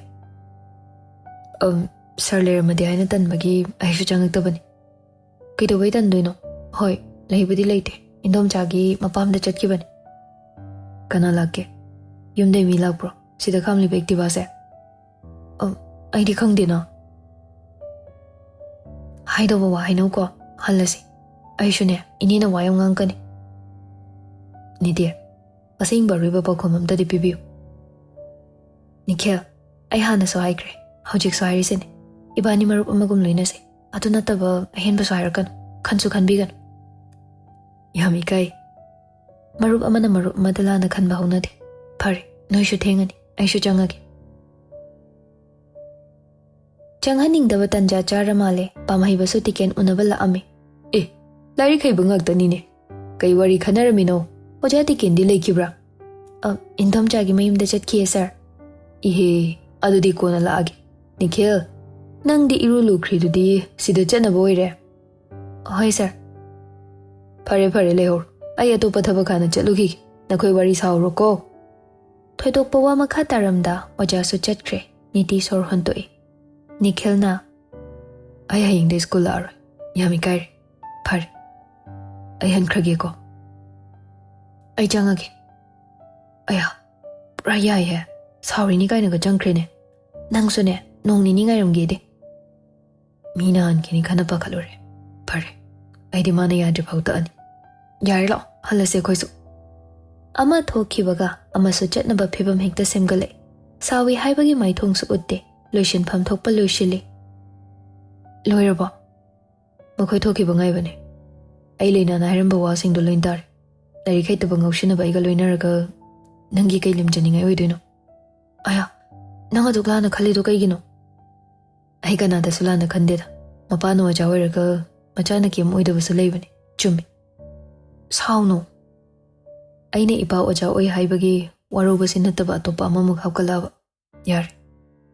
ꯑꯝ, ꯁꯥꯔ ꯂꯩꯔꯝꯃꯗꯤ ꯍꯥꯏꯅ ꯇꯟꯕꯒꯤ ꯑꯩꯁꯨ ꯆꯪꯉꯛꯇꯕꯅꯤ꯫ ꯀꯩꯗꯧꯕꯩ ꯇꯟꯗꯣꯏꯅꯣ? ꯍꯣꯏ, ꯂꯩꯕꯨꯗꯤ ꯂꯩꯇꯦ꯫ ꯏꯟꯗꯣꯝꯆꯥꯒꯤ ꯃꯄꯥꯝꯗ ꯆꯠꯈꯤꯕꯅꯤ꯫ ꯀꯅꯥ ꯂꯥꯛꯀꯦ? ꯌꯨꯝꯗꯩ ꯃꯤ ꯂꯥꯛꯄ꯭ꯔꯣ? ꯁꯤꯗ ꯈꯥꯝꯂꯤꯕ ꯑꯦꯛꯇꯤꯚꯥꯁꯦ? ꯑ, ꯑꯩꯗꯤ ꯈꯪꯗꯦꯅ꯫ ꯍꯥꯏꯗꯧꯕ ꯋꯥ ꯍꯥꯏꯅꯧꯀꯣ, ꯍꯜꯂꯁꯤ꯫ ꯑꯩꯁꯨꯅꯦ, ꯏꯅꯦꯅ ꯋꯥ ꯌꯥꯝ ꯉꯥꯡꯉꯛꯀꯅꯤ꯫ ꯅꯤꯗꯤ, ꯑꯁꯦꯡꯕ ꯑꯔꯣꯏꯕ ꯄꯥꯎꯈꯨꯝ ꯑꯝꯇꯗꯤ ꯄꯤꯕꯤꯌꯨ꯫ ꯅꯤꯈꯤꯜ, ꯑꯩ ꯍꯥꯟꯅꯁꯨ ꯍꯥꯏꯈ꯭ꯔꯦ, ꯍꯧꯖꯤꯛꯁꯨ ꯍꯥꯏꯔꯤꯁꯤꯅꯤ, ꯏꯕꯥꯅꯤ ꯃꯔꯨꯞ ꯑꯃꯒꯨꯝ ꯂꯣꯏꯅꯁꯦ꯫ ꯑꯗꯨ ꯅꯠꯇꯕ ꯑꯍꯦꯟꯕꯁꯨ ꯍꯥꯏꯔꯛꯀꯅꯨ, ꯈꯟꯁꯨ ꯈꯟꯕꯤꯒꯅꯨ꯫ ꯌꯥꯝ ꯏꯀꯥꯏ꯫ ꯃꯔꯨꯞ ꯑꯃꯅ ꯃꯔꯨꯞ ꯑꯃꯗ ꯂꯥꯟꯅ ꯈꯟꯕ ꯍꯧꯅꯗꯦ꯫ ꯐꯔꯦ, ꯅꯣꯏꯁꯨ ꯊꯦꯡꯉꯅꯤ, ꯑꯩꯁꯨ ꯆꯪꯉꯒꯦ꯫ ꯆꯪꯍꯟꯅꯤꯡꯗꯕ ꯇꯟꯖꯥ ꯆꯥꯔ ꯃꯥꯜꯂꯦ, ꯄꯥꯝꯍꯩꯕꯁꯨ ꯇꯤꯀꯦꯟ ꯎꯅꯕ ꯂꯥꯛꯑꯝꯃꯤ꯫ ꯑꯦ, ꯂꯥꯏꯔꯤꯛ ꯍꯩꯕ ꯉꯥꯛꯇꯅꯤꯅꯦ꯫ ꯀꯩ ꯋꯥꯔꯤ ꯈꯟꯅꯔꯝꯃꯤꯅꯣ? ꯑꯣꯖꯥ ꯇꯤꯀꯦꯟꯗꯤ ꯂꯩꯈꯤꯕ꯭ꯔꯥ? ꯑ, ꯏꯟꯗꯣꯝꯆꯥꯒꯤ ꯃꯌꯨꯝꯗ ꯆꯠꯈꯤꯌꯦ, ꯁꯥꯔ꯫ ꯏꯍꯦ, ꯑꯗꯨꯗꯤ ꯀꯣꯟꯅ ꯂꯥꯛꯑꯒꯦ꯫ ꯅꯤꯈꯤꯜ, ꯅꯪꯗꯤ ꯏꯔꯨ ꯂꯨꯈ꯭ꯔꯤꯗꯨꯗꯤ, ꯁꯤꯗ ꯆꯠꯅꯕ ꯑꯣꯏꯔꯦ? ꯍꯣꯏ, ꯁꯥꯔ꯫ ꯐꯔꯦ, ꯐꯔꯦ, ꯂꯩꯍꯧꯔꯣ꯫ ꯑꯩ ꯑꯇꯣꯞꯄ ꯊꯕꯛ ꯍꯥꯟꯅ ꯆꯠꯂꯨꯈꯤꯒꯦ꯫ ꯅꯈꯣꯏ ꯋꯥꯔꯤ ꯁꯥꯍꯧꯔꯣꯀꯣ꯫ ꯊꯣꯏꯗꯣꯛꯄ ꯋꯥ ꯃꯈꯥ ꯇꯥꯔꯝꯗ ꯑꯣꯖꯥꯁꯨ ꯆꯠꯈ꯭ꯔꯦ꯫ ꯅꯤꯇꯤ ꯁꯣꯔ ꯍꯣꯟꯇꯣꯛꯏ꯫ ꯅꯤꯈꯤꯜꯅ, "ꯑꯩ ꯍꯌꯦꯡꯗꯩ ꯁ꯭ꯀꯨꯜ ꯂꯥꯛꯑꯔꯣꯏ꯫ ꯌꯥꯝ ꯏꯀꯥꯏꯔꯦ꯫ ꯐꯔꯦ, ꯑꯩ ꯍꯟꯈ꯭ꯔꯒꯦꯀꯣ꯫ ꯑꯩ ꯆꯪꯉꯒꯦ꯫ ꯑꯌꯥ, ꯄꯨꯔꯥ ꯌꯥꯏꯍꯦ꯫ ꯁꯥꯎꯔꯤꯅꯤ ꯀꯥꯏꯅꯒ ꯆꯪꯈ꯭ꯔꯦꯅꯦ꯫ ꯅꯪꯁꯨꯅꯦ, ꯅꯣꯡ ꯅꯤꯅꯤ ꯉꯥꯏꯔꯝꯒꯦꯗꯤ꯫" ꯃꯤꯅ ꯍꯟꯈꯤꯅꯤ ꯈꯟꯅ ꯄꯥꯈꯠꯂꯨꯔꯦ꯫ ꯐꯔꯦ, ꯑꯩꯗꯤ ꯃꯥꯅ ꯌꯥꯗ꯭ꯔꯤ ꯐꯥꯎ ꯇꯛꯑꯅꯤ꯫ ꯌꯥꯔꯦ, ꯂꯥꯛꯑꯣ, ꯍꯜꯂꯁꯦ ꯑꯩꯈꯣꯏꯁꯨ꯫ ꯑꯃ ꯊꯣꯛꯈꯤꯕꯒ ꯑꯃꯁꯨ ꯆꯠꯅꯕ ꯐꯤꯕꯝ ꯍꯦꯛꯇ ꯁꯦꯝꯒꯠꯂꯛꯏ꯫ ꯁꯥꯎꯏ ꯍꯥꯏꯕꯒꯤ ꯃꯥꯏꯊꯣꯡꯁꯨ ꯎꯠꯇꯦ꯫ ꯂꯣꯏꯁꯤꯟꯐꯝ ꯊꯣꯛꯄ ꯂꯣꯏꯁꯤꯜꯂꯤ꯫ ꯂꯣꯏꯔꯕꯣ? ꯃꯈꯣꯏ ꯊꯣꯛꯈꯤꯕ ꯉꯥꯏꯕꯅꯦ꯫ ꯑꯩ ꯂꯩꯅꯥꯅ ꯍꯥꯏꯔꯝꯕ ꯋꯥꯁꯤꯡꯗꯣ ꯂꯣꯏꯅ ꯇꯥꯔꯦ꯫ ꯂꯥꯏꯔꯤꯛ ꯍꯩꯇꯕ ꯉꯥꯎꯁꯤꯟꯅꯕ ꯑꯩꯒ ꯂꯣꯏꯅꯔꯒ ꯅꯪꯒꯤ ꯀꯩ ꯂꯦꯝꯖꯅꯤꯡꯉꯥꯏ ꯑꯣꯏꯗꯣꯏꯅꯣ? ꯑꯌꯥ, ꯅꯪ ꯑꯗꯨꯛ ꯂꯥꯟꯅ ꯈꯜꯂꯤꯗꯣ ꯀꯩꯒꯤꯅꯣ? ꯑꯩ ꯀꯅꯥꯗꯁꯨ ꯂꯥꯟꯅ ꯈꯟꯗꯦꯗ꯫ ꯃꯄꯥꯅ ꯑꯣꯖꯥ ꯑꯣꯏꯔꯒ ꯃꯆꯥꯅ ꯀꯦꯝ ꯑꯣꯏꯗꯕꯁꯨ ꯂꯩꯕꯅꯦ꯫ ꯆꯨꯝꯃꯤ꯫ ꯁꯥꯎꯅꯣ꯫ ꯑꯩꯅ ꯏꯄꯥ ꯑꯣꯖꯥ ꯑꯣꯏ ꯍꯥꯏꯕꯒꯤ ꯋꯥꯔꯧꯕꯁꯤ ꯅꯠꯇꯕ ꯑꯇꯣꯞꯄ ꯑꯃꯃꯨꯛ ꯍꯥꯞꯀꯠꯂꯛꯑꯕ꯫ "ꯌꯥꯔꯦ,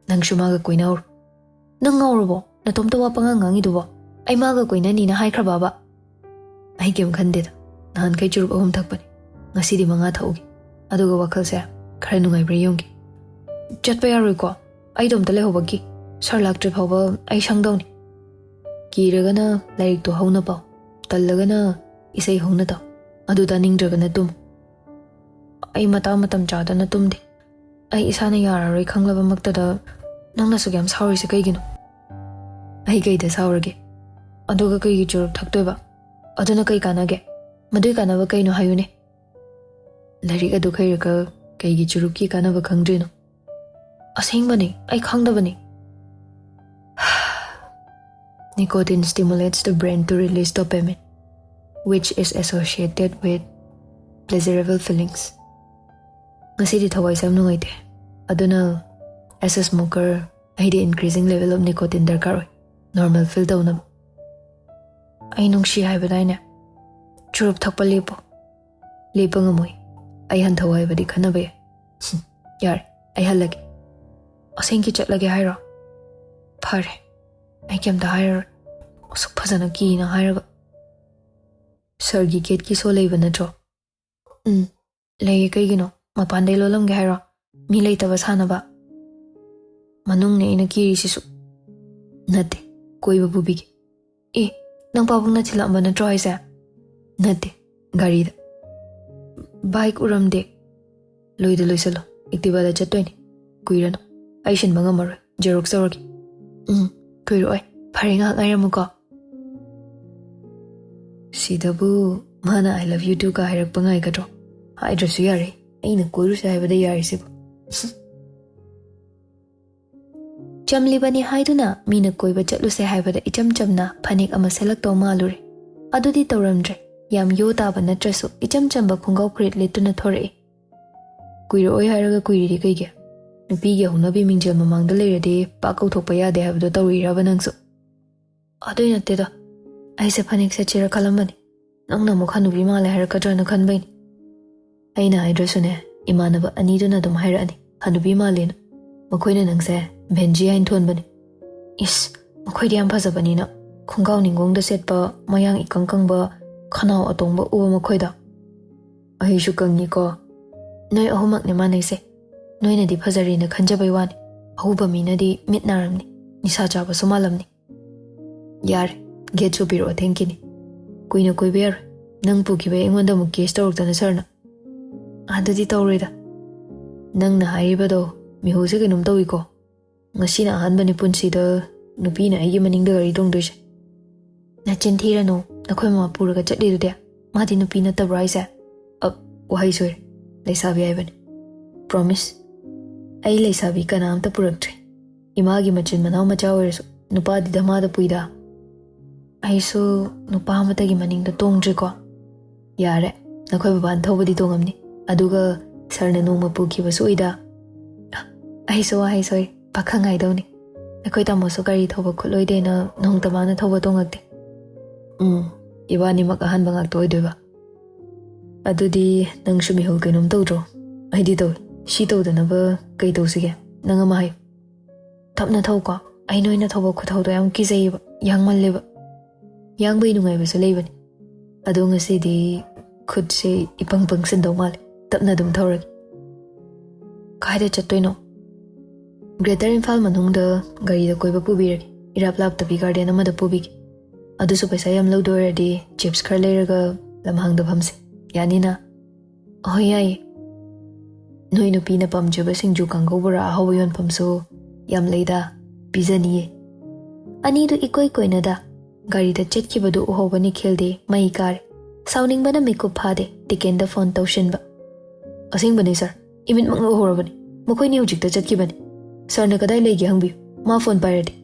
ꯅꯪꯁꯨ ꯃꯥꯒ ꯀꯣꯏꯅꯍꯧꯔꯣ꯫ ꯅꯪ ꯉꯥꯎꯔꯕꯣ? ꯅꯇꯣꯝꯇ ꯋꯥ ꯄꯉꯥꯡ ꯉꯥꯡꯉꯤꯗꯨꯕꯣ? ꯑꯩ ꯃꯥꯒ ꯀꯣꯏꯅꯅꯤꯅ ꯍꯥꯏꯈ꯭ꯔꯕꯕ?" "ꯑꯩ ꯀꯩꯝ ꯈꯟꯗꯦꯗ꯫ ꯅꯍꯥꯟꯈꯩ ꯆꯨꯔꯨꯞ ꯑꯍꯨꯝ ꯊꯛꯄꯅꯤ꯫ ꯉꯁꯤꯗꯤ ꯃꯉꯥ ꯊꯛꯎꯒꯦ꯫ ꯑꯗꯨꯒ ꯋꯥꯈꯜꯁꯦ ꯈꯔ ꯅꯨꯡꯉꯥꯏꯕ꯭ꯔꯥ ꯌꯦꯡꯒꯦ꯫" "ꯆꯠꯄ ꯌꯥꯔꯣꯏꯀꯣ꯫ ꯑꯩꯗꯣ ꯑꯝꯇ ꯂꯩꯍꯧꯕꯒꯤ꯫ ꯁꯥꯔ ꯂꯥꯛꯇ꯭ꯔꯤ ꯐꯥꯎꯕ ꯑꯩ ꯁꯪꯗꯧꯅꯤ꯫ ꯀꯤꯔꯒꯅ ꯂꯥꯏꯔꯤꯛꯇꯣ ꯍꯧꯅ ꯄꯥꯎ, ꯇꯜꯂꯒꯅ ꯏꯁꯩ ꯍꯧꯅ ꯇꯥꯎ, ꯑꯗꯨ ꯇꯥꯅꯤꯡꯗ꯭ꯔꯒꯅ ꯇꯨꯝꯃꯨ꯫" "ꯑꯩ ꯃꯇꯥꯡ ꯃꯇꯝ ꯆꯥꯗꯅ ꯇꯨꯝꯗꯦ꯫ ꯑꯩ ꯏꯁꯥꯅ ꯌꯥꯔꯔꯣꯏ ꯈꯪꯂꯕꯃꯛꯇꯗ ꯅꯪꯅ ꯑꯁꯨꯛ ꯌꯥꯝ ꯁꯥꯎꯔꯤꯁꯦ ꯀꯩꯒꯤꯅꯣ?" "ꯑꯩ ꯀꯩꯗ ꯁꯥꯎꯔꯒꯦ? ꯑꯗꯨꯒ ꯀꯩꯒꯤ ꯆꯨꯔꯨꯞ ꯊꯛꯇꯣꯏꯕ? ꯑꯗꯨꯅ ꯀꯩ ꯀꯥꯟꯅꯒꯦ? ꯃꯗꯨꯏ ꯀꯥꯟꯅꯕ ꯀꯩꯅꯣ ꯍꯥꯏꯌꯨꯅꯦ?" "ꯂꯥꯏꯔꯤꯛ ꯑꯗꯨ ꯍꯩꯔꯒ ꯀꯩꯒꯤ ꯆꯨꯔꯨꯞꯀꯤ ꯀꯥꯟꯅꯕ ꯈꯪꯗ꯭ꯔꯤꯅꯣ?" "ꯑꯁꯦꯡꯕꯅꯤ, ꯑꯩ ꯈꯪꯗꯕꯅꯤ꯫" "Nicotine stimulates the brain to release dopamine, which is associated with pleasurable feelings꯫" "ꯉꯁꯤꯗꯤ ꯊꯋꯥꯏꯁꯦ ꯌꯥꯝ ꯅꯨꯡꯉꯥꯏꯇꯦ꯫ ꯑꯗꯨꯅ as a smoker ꯑꯩꯗꯤ increasing level of nicotine ꯗꯔꯀꯥꯔ ꯑꯣꯏ, ꯅꯣꯔꯃꯦꯜ ꯐꯤꯜ ꯇꯧꯅꯕ꯫" "ꯑꯩ ꯅꯨꯡꯁꯤ ꯍꯥꯏꯕꯗꯥꯏꯅꯦ? ꯆꯨꯔꯨꯞ ꯊꯛꯄ ꯂꯦꯞꯄꯣ꯫" "ꯂꯦꯞꯄ ꯉꯝꯃꯣꯏ꯫ ꯑꯩ ꯍꯟꯊꯧ ꯍꯥꯏꯕꯗꯤ ꯈꯟꯅꯕ ꯌꯥꯏ꯫" "ꯍꯨꯝ, ꯌꯥꯔꯦ, ꯑꯩ ꯍꯜꯂꯒꯦ꯫" "ꯑꯁꯦꯡꯀꯤ ꯆꯠꯂꯒꯦ ꯍꯥꯏꯔꯣ? ꯐꯔꯦ, ꯑꯩ ꯀꯩꯝꯇ ꯍꯥꯏꯔꯔꯣꯏ꯫ ꯑꯁꯨꯛ ꯐꯖꯅ ꯀꯤꯅ ꯍꯥꯏꯔꯒ꯫" "ꯁꯥꯔꯒꯤ ꯒꯦꯠꯀꯤ ꯁꯣ ꯂꯩꯕ ꯅꯠꯇ꯭ꯔꯣ?" "ꯎꯝ, ꯂꯩꯌꯦ꯫ ꯀꯩꯒꯤꯅꯣ? ꯃꯄꯥꯟꯗꯩ ꯂꯣꯜꯂꯝꯒꯦ ꯍꯥꯏꯔꯣ? ꯃꯤ ꯂꯩꯇꯕ ꯁꯥꯟꯅꯕ?" "ꯃꯅꯨꯡꯅꯦ ꯑꯩꯅ ꯀꯤꯔꯤꯁꯤꯁꯨ꯫" "ꯅꯠꯇꯦ, ꯀꯣꯏꯕ ꯄꯨꯕꯤꯒꯦ꯫" "ꯑꯦ, ꯅꯪ ꯄꯥꯕꯨꯡꯅ ꯊꯤꯜꯂꯛꯑꯝꯕ ꯅꯠꯇ꯭ꯔꯣ ꯍꯥꯏꯁꯦ?" "ꯅꯠꯇꯦ, ꯒꯥꯔꯤꯗ꯫" "ꯕꯥꯏꯛ ꯎꯔꯝꯗꯦ꯫" "ꯂꯣꯏꯗ ꯂꯣꯏꯁꯜꯂꯣ, ꯑꯦꯛꯇꯤꯚꯥꯗ ꯆꯠꯇꯣꯏꯅꯦ꯫ ꯀꯨꯏꯔꯅꯨ, ꯑꯩ ꯁꯤꯟꯕ ꯉꯝꯃꯔꯣꯏ, ꯖꯦꯔꯣꯛꯁ ꯇꯧꯔꯒꯦ꯫" "ꯎꯝ, ꯀꯨꯏꯔꯛꯑꯣꯏ꯫ ꯐꯔꯦ, ꯉꯥꯏꯍꯥꯛ ꯉꯥꯏꯔꯝꯃꯨꯀꯣ꯫" ꯁꯤꯗꯕꯨ ꯃꯥꯅ "I love you too" ꯀ ꯍꯥꯏꯔꯛꯄ ꯉꯥꯏꯒꯗ꯭ꯔꯣ? ꯍꯥꯏꯗ꯭ꯔꯁꯨ ꯌꯥꯔꯦ, ꯑꯩꯅ ꯀꯣꯏꯔꯨꯁꯦ ꯍꯥꯏꯕꯗ ꯌꯥꯔꯤꯁꯤꯕꯨ꯫ ꯆꯝꯂꯤꯕꯅꯤ ꯍꯥꯏꯗꯨꯅ ꯃꯤꯅ ꯀꯣꯏꯕ ꯆꯠꯂꯨꯁꯦ ꯍꯥꯏꯕꯗ ꯏꯆꯝ ꯆꯝꯅ ꯐꯅꯦꯛ ꯑꯃ ꯁꯦꯠꯂꯛꯇꯧ ꯃꯥꯜꯂꯨꯔꯦ꯫ ꯑꯗꯨꯗꯤ ꯇꯧꯔꯝꯗ꯭ꯔꯦ꯫ ꯌꯥꯝ ꯌꯣ ꯇꯥꯕ ꯅꯠꯇ꯭ꯔꯁꯨ ꯏꯆꯝ ꯆꯝꯕ ꯈꯣꯡꯒ꯭ꯔꯥꯎ ꯐꯨꯔꯤꯠ ꯂꯤꯠꯇꯨꯅ ꯊꯣꯔꯛꯏ꯫ "ꯀꯨꯏꯔꯛꯑꯣꯏ ꯍꯥꯏꯔꯒ ꯀꯨꯏꯔꯤꯗꯤ ꯀꯩꯒꯤ? ꯅꯨꯄꯤꯒꯤ ꯍꯧꯅꯕꯤ ꯃꯤꯡꯖꯦꯜ ꯃꯃꯥꯡꯗ ꯂꯩꯔꯗꯤ ꯄꯥꯛ ꯀꯧꯊꯣꯛꯄ ꯌꯥꯗꯦ ꯍꯥꯏꯕꯗꯣ ꯇꯧꯔꯤꯔꯕ ꯅꯪꯁꯨ?" "ꯑꯗꯨꯏ ꯅꯠꯇꯦꯗ, ꯑꯩꯁꯦ ꯐꯅꯦꯛ ꯁꯦꯠꯁꯤꯔ ꯈꯜꯂꯝꯕꯅꯤ꯫ ꯅꯪꯅ ꯑꯃꯨꯛ ꯍꯅꯨꯕꯤ ꯃꯥꯜꯂꯦ ꯍꯥꯏꯔꯛꯀꯗ꯭ꯔꯅ ꯈꯟꯕꯩꯅꯤ꯫" ꯑꯩꯅ ꯍꯥꯏꯗ꯭ꯔꯁꯨꯅꯦ, ꯏꯃꯥꯟꯅꯕ ꯑꯅꯤꯗꯨꯅ ꯑꯗꯨꯝ ꯍꯥꯏꯔꯛꯑꯅꯤ, ꯍꯅꯨꯕꯤ ꯃꯥꯜꯂꯦꯅ꯫ ꯃꯈꯣꯏꯅ ꯅꯪꯁꯦ ꯚꯦꯟꯖꯤ ꯍꯥꯏꯅ ꯊꯣꯟꯕꯅꯤ꯫ ꯏꯁ, ꯃꯈꯣꯏꯗꯤ ꯌꯥꯝ ꯐꯖꯕꯅꯤꯅ, ꯈꯣꯡꯒ꯭ꯔꯥꯎ ꯅꯤꯡꯒꯣꯡꯗ ꯁꯦꯠꯄ, ꯃꯌꯥꯡ ꯏꯀꯪ ꯀꯪꯕ, ꯈꯅꯥꯎ ꯑꯇꯣꯡꯕ ꯎꯕ ꯃꯈꯣꯏꯗ꯫ ꯑꯩꯁꯨ ꯀꯪꯉꯤꯀꯣ꯫ ꯅꯣꯏ ꯑꯍꯨꯝꯃꯛꯅꯦ ꯃꯥꯟꯅꯩꯁꯦ꯫ ꯅꯣꯏꯅꯗꯤ ꯐꯖꯔꯦꯅ ꯈꯟꯖꯕꯩ ꯋꯥꯅꯤ꯫ ꯑꯎꯕ ꯃꯤꯅꯗꯤ ꯃꯤꯠ ꯅꯥꯔꯝꯅꯤ, ꯅꯤꯁꯥ ꯆꯥꯕꯁꯨ ꯃꯥꯜꯂꯝꯅꯤ꯫ ꯌꯥꯔꯦ, ꯒꯦꯠꯁꯨ ꯄꯤꯔꯛꯑꯣ, ꯊꯦꯡꯈꯤꯅꯤ꯫ ꯀꯨꯏꯅ ꯀꯣꯏꯕ ꯌꯥꯔꯣꯏ꯫ ꯅꯪ ꯄꯨꯈꯤꯕꯩ ꯑꯩꯉꯣꯟꯗ ꯑꯃꯨꯛ ꯀꯦꯁ ꯇꯧꯔꯛꯇꯅ ꯁꯥꯔꯅ꯫ ꯑꯗꯨꯗꯤ ꯇꯧꯔꯣꯏꯗ꯫ ꯅꯪꯅ ꯍꯥꯏꯔꯤꯕꯗꯣ, ꯃꯤꯍꯨꯜꯁꯦ ꯀꯩꯅꯣꯝ ꯇꯧꯏꯀꯣ꯫ ꯉꯁꯤꯅ ꯑꯍꯥꯟꯕꯅꯤ ꯄꯨꯟꯁꯤꯗ ꯅꯨꯄꯤꯅ ꯑꯩꯒꯤ ꯃꯅꯤꯡꯗ ꯒꯥꯔꯤ ꯇꯣꯡꯗꯣꯏꯁꯦ꯫ ꯅꯆꯤꯟ ꯊꯤꯔꯅꯨ, ꯅꯈꯣꯏ ꯃꯃꯥ ꯄꯨꯔꯒ ꯆꯠꯂꯤꯗꯨꯗꯤ꯫ ꯃꯥꯗꯤ ꯅꯨꯄꯤ ꯅꯠꯇꯕ꯭ꯔꯣ ꯍꯥꯏꯁꯦ? ꯑ, ꯋꯥꯍꯩ ꯁꯣꯏꯔꯦ, ꯂꯩꯁꯥꯕꯤ ꯍꯥꯏꯕꯅꯤ꯫ ꯄ꯭ꯔꯣꯃꯤꯁ, ꯑꯩ ꯂꯩꯁꯥꯕꯤ ꯀꯅꯥꯝꯇ ꯄꯨꯔꯛꯇ꯭ꯔꯤ꯫ ꯏꯃꯥꯒꯤ ꯃꯆꯤꯟ ꯃꯅꯥꯎ ꯃꯆꯥ ꯑꯣꯏꯔꯁꯨ ꯅꯨꯄꯥꯗꯤ ꯙꯃꯥꯗ ꯄꯨꯏꯗ꯫ ꯑꯩꯁꯨ ꯅꯨꯄꯥ ꯑꯃꯠꯇꯒꯤ ꯃꯅꯤꯡꯗ ꯇꯣꯡꯗ꯭ꯔꯤꯀꯣ꯫ ꯌꯥꯔꯦ, ꯅꯈꯣꯏ ꯕꯕꯥꯅ ꯊꯧꯕꯗꯤ ꯇꯣꯡꯉꯝꯅꯤ, ꯑꯗꯨꯒ ꯁꯥꯔꯅ ꯅꯣꯡꯃ ꯄꯨꯈꯤꯕꯁꯨ ꯎꯏꯗ꯫ ꯑꯩꯁꯨ ꯋꯥꯍꯩ ꯁꯣꯏ, ꯄꯥꯈꯪ ꯍꯥꯏꯗꯧꯅꯤ꯫ ꯑꯩꯈꯣꯏ ꯇꯥꯃꯣꯁꯨ ꯒꯥꯔꯤ ꯊꯧꯕ ꯈꯨꯠꯂꯣꯏꯗꯦꯅ ꯅꯣꯡꯇ ꯃꯥꯅ ꯊꯧꯕ ꯇꯣꯡꯉꯛꯇꯦ꯫ ꯎꯝ, ꯏꯕꯥꯅꯤꯃꯛ ꯑꯍꯥꯟꯕ ꯉꯥꯛꯇ ꯑꯣꯏꯗꯣꯏꯕ꯫ ꯑꯗꯨꯗꯤ ꯅꯪꯁꯨ ꯃꯤꯍꯨꯜ ꯀꯩꯅꯣꯝ ꯇꯧꯗ꯭ꯔꯣ? ꯑꯩꯗꯤ ꯇꯧꯏ꯫ ꯁꯤ ꯇꯧꯗꯅꯕ ꯀꯩ ꯇꯧꯁꯤꯒꯦ? ꯅꯪ ꯑꯃ ꯍꯥꯏꯌꯨ꯫ ꯇꯞꯅ ꯊꯧꯀꯣ꯫ ꯑꯩ ꯅꯣꯏꯅ ꯊꯧꯕ ꯈꯨꯊꯧꯗꯣ ꯌꯥꯝ ꯀꯤꯖꯩꯌꯦꯕ, ꯌꯥꯡꯃꯜꯂꯦꯕ꯫ ꯌꯥꯡꯕꯩ ꯅꯨꯡꯉꯥꯏꯕꯁꯨ ꯂꯩꯕꯅꯤ꯫ ꯑꯗꯣ ꯉꯁꯤꯗꯤ ꯈꯨꯠꯁꯦ ꯏꯄꯪ ꯄꯪꯁꯤꯟꯗꯧ ꯃꯥꯜꯂꯦ꯫ ꯇꯞꯅ ꯑꯗꯨꯝ ꯊꯧꯔꯒꯦ꯫ ꯀꯥꯏꯗ ꯆꯠꯇꯣꯏꯅꯣ? ꯒ꯭ꯔꯦꯇꯔ ꯏꯝꯐꯥꯜ ꯃꯅꯨꯡꯗ ꯒꯥꯔꯤꯗ ꯀꯣꯏꯕ ꯄꯨꯕꯤꯔꯒꯦ꯫ ꯏꯔꯥꯞ ꯂꯥꯞꯇꯕꯤ ꯒꯥꯔꯗꯦꯟ ꯑꯃꯗ ꯄꯨꯕꯤꯒꯦ꯫ ꯑꯗꯨꯁꯨ ꯄꯩꯁꯥ ꯌꯥꯝ ꯂꯧꯗꯣꯏ ꯑꯣꯏꯔꯗꯤ ꯆꯤꯞꯁ ꯈꯔ ꯂꯩꯔꯒ ꯂꯝꯍꯥꯡꯗ ꯐꯝꯁꯦ꯫ ꯌꯥꯅꯤꯅ? ꯑꯍꯣꯏ, ꯌꯥꯏꯌꯦ꯫ ꯅꯣꯏ ꯅꯨꯄꯤꯅ ꯄꯥꯝꯖꯕ ꯁꯤꯡꯖꯨ ꯀꯥꯡꯒꯧ ꯕꯣꯔꯥ ꯑꯍꯥꯎꯕ ꯌꯣꯟꯐꯝꯁꯨ ꯌꯥꯝ ꯂꯩꯗ, ꯄꯤꯖꯅꯤꯌꯦ꯫ ꯑꯅꯤꯗꯨ ꯏꯀꯣꯏ ꯀꯣꯏꯅꯗ ꯒꯥꯔꯤꯗ ꯆꯠꯈꯤꯕꯗꯨ ꯎꯍꯧꯕ ꯅꯤꯈꯤꯜꯗꯤ ꯃꯩ ꯀꯥꯔꯦ꯫ ꯁꯥꯎꯅꯤꯡꯕꯅ ꯃꯤꯀꯨꯞ ꯐꯥꯗꯦ ꯇꯤꯀꯦꯟꯗ ꯐꯣꯟ ꯇꯧꯁꯤꯟꯕ꯫ "ꯑꯁꯦꯡꯕꯅꯦ ꯁꯥꯔ, ꯏꯃꯤꯠꯃꯛꯅ ꯎꯍꯧꯔꯕꯅꯤ꯫ ꯃꯈꯣꯏꯅꯤ ꯍꯧꯖꯤꯛꯇ ꯆꯠꯈꯤꯕꯅꯤ꯫ ꯁꯥꯔꯅ ꯀꯗꯥꯏ ꯂꯩꯒꯦ ꯍꯪꯕꯤꯌꯨ, ꯃꯥ ꯐꯣꯟ ꯄꯥꯏꯔꯗꯤ꯫"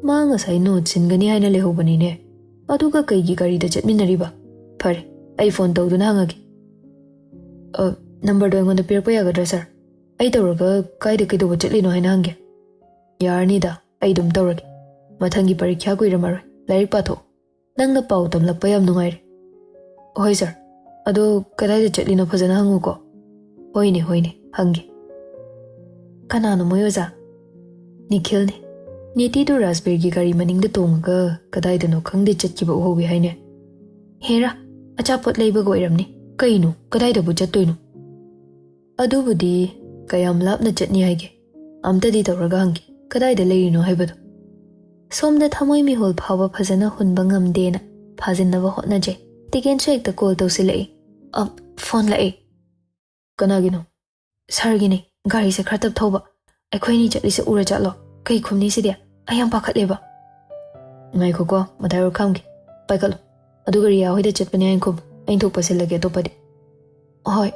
"ꯃꯥ ꯉꯁꯥꯏ ꯅꯣꯠ ꯁꯤꯟꯒꯅꯤ ꯍꯥꯏꯅ ꯂꯩꯍꯧꯕꯅꯤꯅꯦ꯫ ꯑꯗꯨꯒ ꯀꯩꯒꯤ ꯒꯥꯔꯤꯗ ꯆꯠꯃꯤꯟꯅꯔꯤꯕ? ꯐꯔꯦ, ꯑꯩ ꯐꯣꯟ ꯇꯧꯗꯨꯅ ꯍꯪꯉꯒꯦ꯫ ꯑ, ꯅꯝꯕꯔꯗꯣ ꯑꯩꯉꯣꯟꯗ ꯄꯤꯔꯛꯄ ꯌꯥꯒꯗ꯭ꯔꯥ ꯁꯥꯔ? ꯑꯩ ꯇꯧꯔꯒ ꯀꯥꯏꯗ ꯀꯩꯗꯧꯕ ꯆꯠꯂꯤꯅꯣ ꯍꯥꯏꯅ ꯍꯪꯒꯦ꯫" "ꯌꯥꯔꯅꯤꯗ, ꯑꯩ ꯑꯗꯨꯝ ꯇꯧꯔꯒꯦ꯫ ꯃꯊꯪꯒꯤ ꯄꯔꯤꯈ꯭ꯌꯥ ꯀꯨꯏꯔꯝꯃꯔꯣꯏ, ꯂꯥꯏꯔꯤꯛ ꯄꯥꯊꯣꯛꯑꯣ꯫ ꯅꯪꯅ ꯄꯥꯎ ꯇꯝꯂꯛꯄ ꯌꯥꯝ ꯅꯨꯡꯉꯥꯏꯔꯦ꯫" "ꯍꯣꯏ ꯁꯥꯔ, "ꯑꯗꯣ ꯀꯗꯥꯏꯗ ꯆꯠꯂꯤꯅꯣ ꯐꯖꯅ ꯍꯪꯉꯨꯀꯣ꯫" "ꯍꯣꯏꯅꯦ, ꯍꯣꯏꯅꯦ, ꯍꯪꯒꯦ꯫" "ꯀꯅꯥꯅꯣ ꯃꯣꯏ ꯑꯣꯖꯥ?" "ꯅꯤꯈꯤꯜꯅꯦ꯫ ꯅꯤꯇꯤꯗꯨ ꯔꯥꯖꯕꯤꯔꯒꯤ ꯒꯥꯔꯤ ꯃꯅꯤꯡꯗ ꯇꯣꯡꯉꯒ ꯀꯗꯥꯏꯗꯅꯣ ꯈꯪꯗꯦ ꯆꯠꯈꯤꯕ ꯎꯍꯧꯋꯤ ꯍꯥꯏꯅꯦ꯫" "ꯍꯦꯔꯥ, ꯑꯆꯥꯄꯣꯠ ꯂꯩꯕꯒ ꯑꯣꯏꯔꯝꯅꯤ꯫ ꯀꯩꯅꯣ, ꯀꯗꯥꯏꯗꯕꯨ ꯆꯠꯇꯣꯏꯅꯣ?" "ꯑꯗꯨꯕꯨꯗꯤ ꯀꯌꯥꯝ ꯂꯥꯞꯅ ꯆꯠꯅꯤ ꯍꯥꯏꯒꯦ? ꯑꯝꯇꯗꯤ ꯇꯧꯔꯒ ꯍꯪꯒꯦ, ꯀꯗꯥꯏꯗ ꯂꯩꯔꯤꯅꯣ ꯍꯥꯏꯕꯗꯣ꯫" ꯁꯣꯝꯗ ꯊꯃꯣꯏ ꯃꯤꯍꯨꯜ ꯐꯥꯎꯕ ꯐꯖꯅ ꯍꯨꯟꯕ ꯉꯝꯗꯦꯅ ꯐꯥꯖꯤꯟꯅꯕ ꯍꯣꯠꯅꯖꯩ꯫ ꯇꯤꯀꯦꯟꯁꯨ ꯍꯦꯛꯇ ꯀꯣꯜ ꯇꯧꯁꯤꯜꯂꯛꯏ꯫ "ꯑ, ꯐꯣꯟ ꯂꯥꯛꯑꯦ꯫" "ꯀꯅꯥꯒꯤꯅꯣ?" "ꯁꯥꯔꯒꯤꯅꯦ꯫ ꯒꯥꯔꯤꯁꯦ ꯈꯔ ꯇꯞ ꯊꯧꯕ꯫ ꯑꯩꯈꯣꯏꯅꯤ ꯆꯠꯂꯤꯁꯦ ꯎꯔ ꯆꯠꯂꯣ꯫ ꯀꯩ ꯈꯨꯝꯅꯤ ꯁꯤꯗꯤ? ꯑꯩ ꯌꯥꯝ ꯄꯥꯈꯠꯂꯦꯕ꯫" "ꯉꯥꯏꯈꯣꯀꯣ, ꯃꯇꯥꯏ ꯑꯣꯏꯔꯞ ꯈꯥꯝꯒꯦ꯫ ꯄꯥꯏꯈꯠꯂꯣ꯫ ꯑꯗꯨꯒ ꯔꯤꯌꯥ ꯍꯣꯏꯗ ꯆꯠꯄꯅꯦ ꯍꯥꯏꯅ ꯈꯨꯝꯃꯨ꯫ ꯑꯩꯅ ꯊꯣꯛꯄ ꯁꯤꯜꯂꯒꯦ ꯑꯇꯣꯞꯄꯗꯤ꯫" "ꯍꯣꯏ꯫"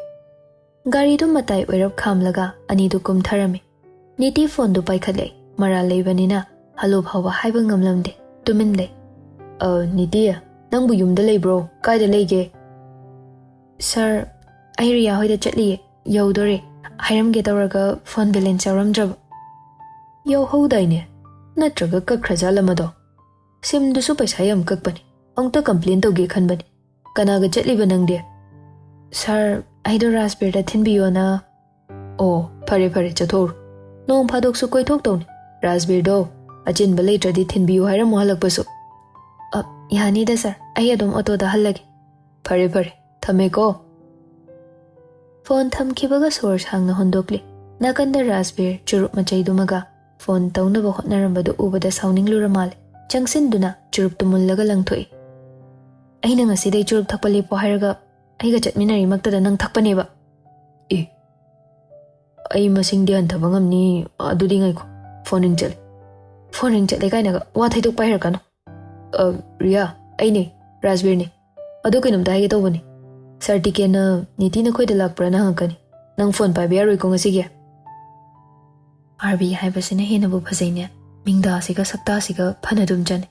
ꯒꯥꯔꯤꯗꯨ ꯃꯇꯥꯏ ꯑꯣꯏꯔꯞ ꯈꯥꯝꯂꯒ ꯑꯅꯤꯗꯨ ꯀꯨꯝꯊꯔꯝꯃꯤ꯫ ꯅꯤꯇꯤ ꯐꯣꯟꯗꯨ ꯄꯥꯏꯈꯠꯂꯦ꯫ ꯃꯔꯥꯜ ꯂꯩꯕꯅꯤꯅ ꯍꯜꯂꯣ ꯐꯥꯎꯕ ꯍꯥꯏꯕ ꯉꯝꯂꯝꯗꯦ꯫ ꯇꯨꯃꯤꯟ ꯂꯩ꯫ "ꯑ, ꯅꯤꯇꯤ, ꯅꯪꯕꯨ ꯌꯨꯝꯗ ꯂꯩꯕ꯭ꯔꯣ? ꯀꯥꯏꯗ ꯂꯩꯒꯦ?" "ꯁꯥꯔ, ꯑꯩ ꯔꯤꯌꯥ ꯍꯣꯏꯗ ꯆꯠꯂꯤꯌꯦ꯫ ꯌꯧꯗꯣꯔꯦ꯫ ꯍꯥꯏꯔꯝꯒꯦ ꯇꯧꯔꯒ ꯐꯣꯟ ꯕꯦꯂꯦꯟꯁ ꯌꯥꯎꯔꯝꯗ꯭ꯔꯕ꯫" "ꯌꯥꯎꯍꯧꯗꯥꯏꯅꯦ? ꯅꯠꯇ꯭ꯔꯒ ꯀꯛꯈ꯭ꯔꯖꯥꯠꯂ ꯃꯗꯣ? ꯁꯤꯝꯗꯨꯁꯨ ꯄꯩꯁꯥ ꯌꯥꯝ ꯀꯛꯄꯅꯤ꯫ ꯑꯃꯨꯛꯇ ꯀꯝꯄ꯭ꯂꯦꯟ ꯇꯧꯒꯦ ꯈꯟꯕꯅꯤ꯫ ꯀꯅꯥꯒ ꯆꯠꯂꯤꯕ ꯅꯪꯗꯤ?" "ꯁꯥꯔ, ꯑꯩꯗꯣ ꯔꯥꯖꯕꯤꯔꯗ ꯊꯤꯟꯕꯤꯌꯣꯅ꯫" "ꯑꯣ, ꯐꯔꯦ ꯐꯔꯦ, ꯆꯠꯊꯣꯛꯎꯔꯣ꯫ ꯅꯣꯡ ꯐꯥꯗꯣꯛꯁꯨ ꯀꯣꯏꯊꯣꯛꯇꯧꯅꯤ꯫ ꯔꯥꯖꯕꯤꯔꯗꯣ ꯑꯆꯤꯟꯕ ꯂꯩꯇ꯭ꯔꯗꯤ ꯊꯤꯟꯕꯤꯌꯨ ꯍꯥꯏꯔꯝꯃꯣ ꯍꯜꯂꯛꯄꯁꯨ꯫" "ꯑ, ꯌꯥꯅꯤꯗ ꯁꯥꯔ, ꯑꯩ ꯑꯗꯨꯝ ꯑꯣꯇꯣꯗ ꯍꯜꯂꯒꯦ꯫" "ꯐꯔꯦ ꯐꯔꯦ, ꯊꯝꯃꯦꯀꯣ꯫" ꯐꯣꯟ ꯊꯝꯈꯤꯕꯒ ꯁꯣꯔ ꯁꯥꯡꯅ ꯍꯣꯟꯗꯣꯛꯂꯤ꯫ ꯅꯥꯀꯟꯗ ꯔꯥꯖꯕꯤꯔ ꯆꯨꯔꯨꯞ ꯃꯆꯩꯗꯨꯃꯒ ꯐꯣꯟ ꯇꯧꯅꯕ ꯍꯣꯠꯅꯔꯝꯕꯗꯨ ꯎꯕꯗ ꯁꯥꯎꯅꯤꯡꯂꯨꯔ ꯃꯥꯜꯂꯦ꯫ ꯆꯪꯁꯤꯟꯗꯨꯅ ꯆꯨꯔꯨꯞꯇꯨ ꯃꯨꯜꯂꯒ ꯂꯪꯊꯣꯛꯏ꯫ "ꯑꯩꯅ ꯉꯁꯤꯗꯩ ꯆꯨꯔꯨꯞ ꯊꯛꯄ ꯂꯦꯞꯄꯣ ꯍꯥꯏꯔꯒ ꯑꯩꯒ ꯆꯠꯃꯤꯟꯅꯔꯤꯃꯛꯇꯗ ꯅꯪ ꯊꯛꯄꯅꯦꯕ꯫" "ꯑꯦ, ꯑꯩ ꯃꯁꯤꯡꯗꯤ ꯍꯟꯊꯕ ꯉꯝꯅꯤ꯫ ꯑꯗꯨꯗꯤ ꯉꯥꯏꯈꯣ, ꯐꯣꯟ ꯔꯤꯡ ꯆꯠꯂꯦ꯫" "ꯐꯣꯟ ꯔꯤꯡ ꯆꯠꯂꯦ ꯀꯥꯏꯅꯒ ꯋꯥ ꯊꯩꯗꯣꯛꯄ ꯍꯩꯔꯛꯀꯅꯨ꯫" "ꯑ, ꯔꯤꯌꯥ, ꯑꯩꯅꯦ, ꯔꯥꯖꯕꯤꯔꯅꯦ꯫ ꯑꯗꯨ ꯀꯩꯅꯣꯝꯇ ꯍꯥꯏꯒꯦ ꯇꯧꯕꯅꯦ꯫ ꯁꯥꯔ ꯇꯤꯀꯦꯟꯅ ꯅꯤꯇꯤ ꯅꯈꯣꯏꯗ ꯂꯥꯛꯄ꯭ꯔꯥꯅ ꯍꯪꯉꯛꯀꯅꯤ꯫ ꯅꯪ ꯐꯣꯟ ꯄꯥꯏꯕ ꯌꯥꯔꯣꯏꯀꯣ ꯉꯁꯤꯒꯤ꯫" "ꯑꯥꯔꯕꯤ ꯍꯥꯏꯕꯁꯤꯅ ꯍꯦꯟꯅꯕꯨ ꯐꯖꯩꯅꯦ꯫ ꯃꯤꯡꯗꯥꯁꯤꯒ ꯁꯛꯇꯥꯁꯤꯒ ꯐꯅ ꯑꯗꯨꯝ ꯆꯥꯅꯩ꯫"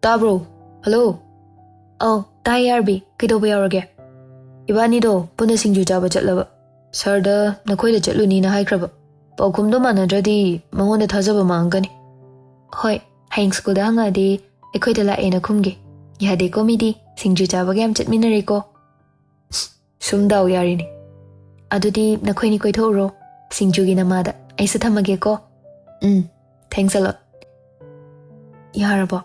"ꯇꯥꯕ꯭ꯔꯣ? ꯍꯜꯂꯣ?" "ꯑꯧ, ꯇꯥꯏ ꯑꯥꯔꯕꯤ꯫ ꯀꯩꯗꯧꯕ ꯌꯥꯎꯔꯒꯦ?" "ꯏꯕꯥꯅꯤꯗꯣ ꯄꯨꯟꯅ ꯁꯤꯡꯖꯨ ꯆꯥꯕ ꯆꯠꯂꯕ꯫ ꯁꯥꯔꯗ ꯅꯈꯣꯏꯗ ꯆꯠꯂꯨꯅꯤꯅ ꯍꯥꯏꯈ꯭ꯔꯕ꯫ ꯄꯥꯎꯈꯨꯝꯗꯣ ꯃꯥꯟꯅꯗ꯭ꯔꯗꯤ ꯃꯉꯣꯟꯗ ꯊꯥꯖꯕ ꯃꯥꯡꯒꯅꯤ꯫" "ꯍꯣꯏ, ꯍꯌꯦꯡ ꯁ꯭ꯀꯨꯜꯗ ꯍꯪꯉꯛꯑꯗꯤ ꯑꯩꯈꯣꯏꯗ ꯂꯥꯛꯑꯦꯅ ꯈꯨꯝꯒꯦ꯫ ꯌꯥꯗꯦꯀꯣ ꯃꯤꯗꯤ, ꯁꯤꯡꯖꯨ ꯆꯥꯕꯒ ꯌꯥꯝ ꯆꯠꯃꯤꯟꯅꯔꯦꯀꯣ꯫" ꯁꯨꯝ ꯗꯥꯎ ꯌꯥꯔꯤꯅꯤ꯫ ꯑꯗꯨꯗꯤ ꯅꯈꯣꯏꯅꯤ ꯀꯣꯏꯊꯣꯛꯎꯔꯣ, ꯁꯤꯡꯖꯨꯒꯤ ꯅꯃꯥꯗ꯫ ꯑꯩꯁꯨ ꯊꯝꯃꯒꯦꯀꯣ꯫ ꯎꯝ, thanks a lot꯫ ꯌꯥꯔꯕꯣ?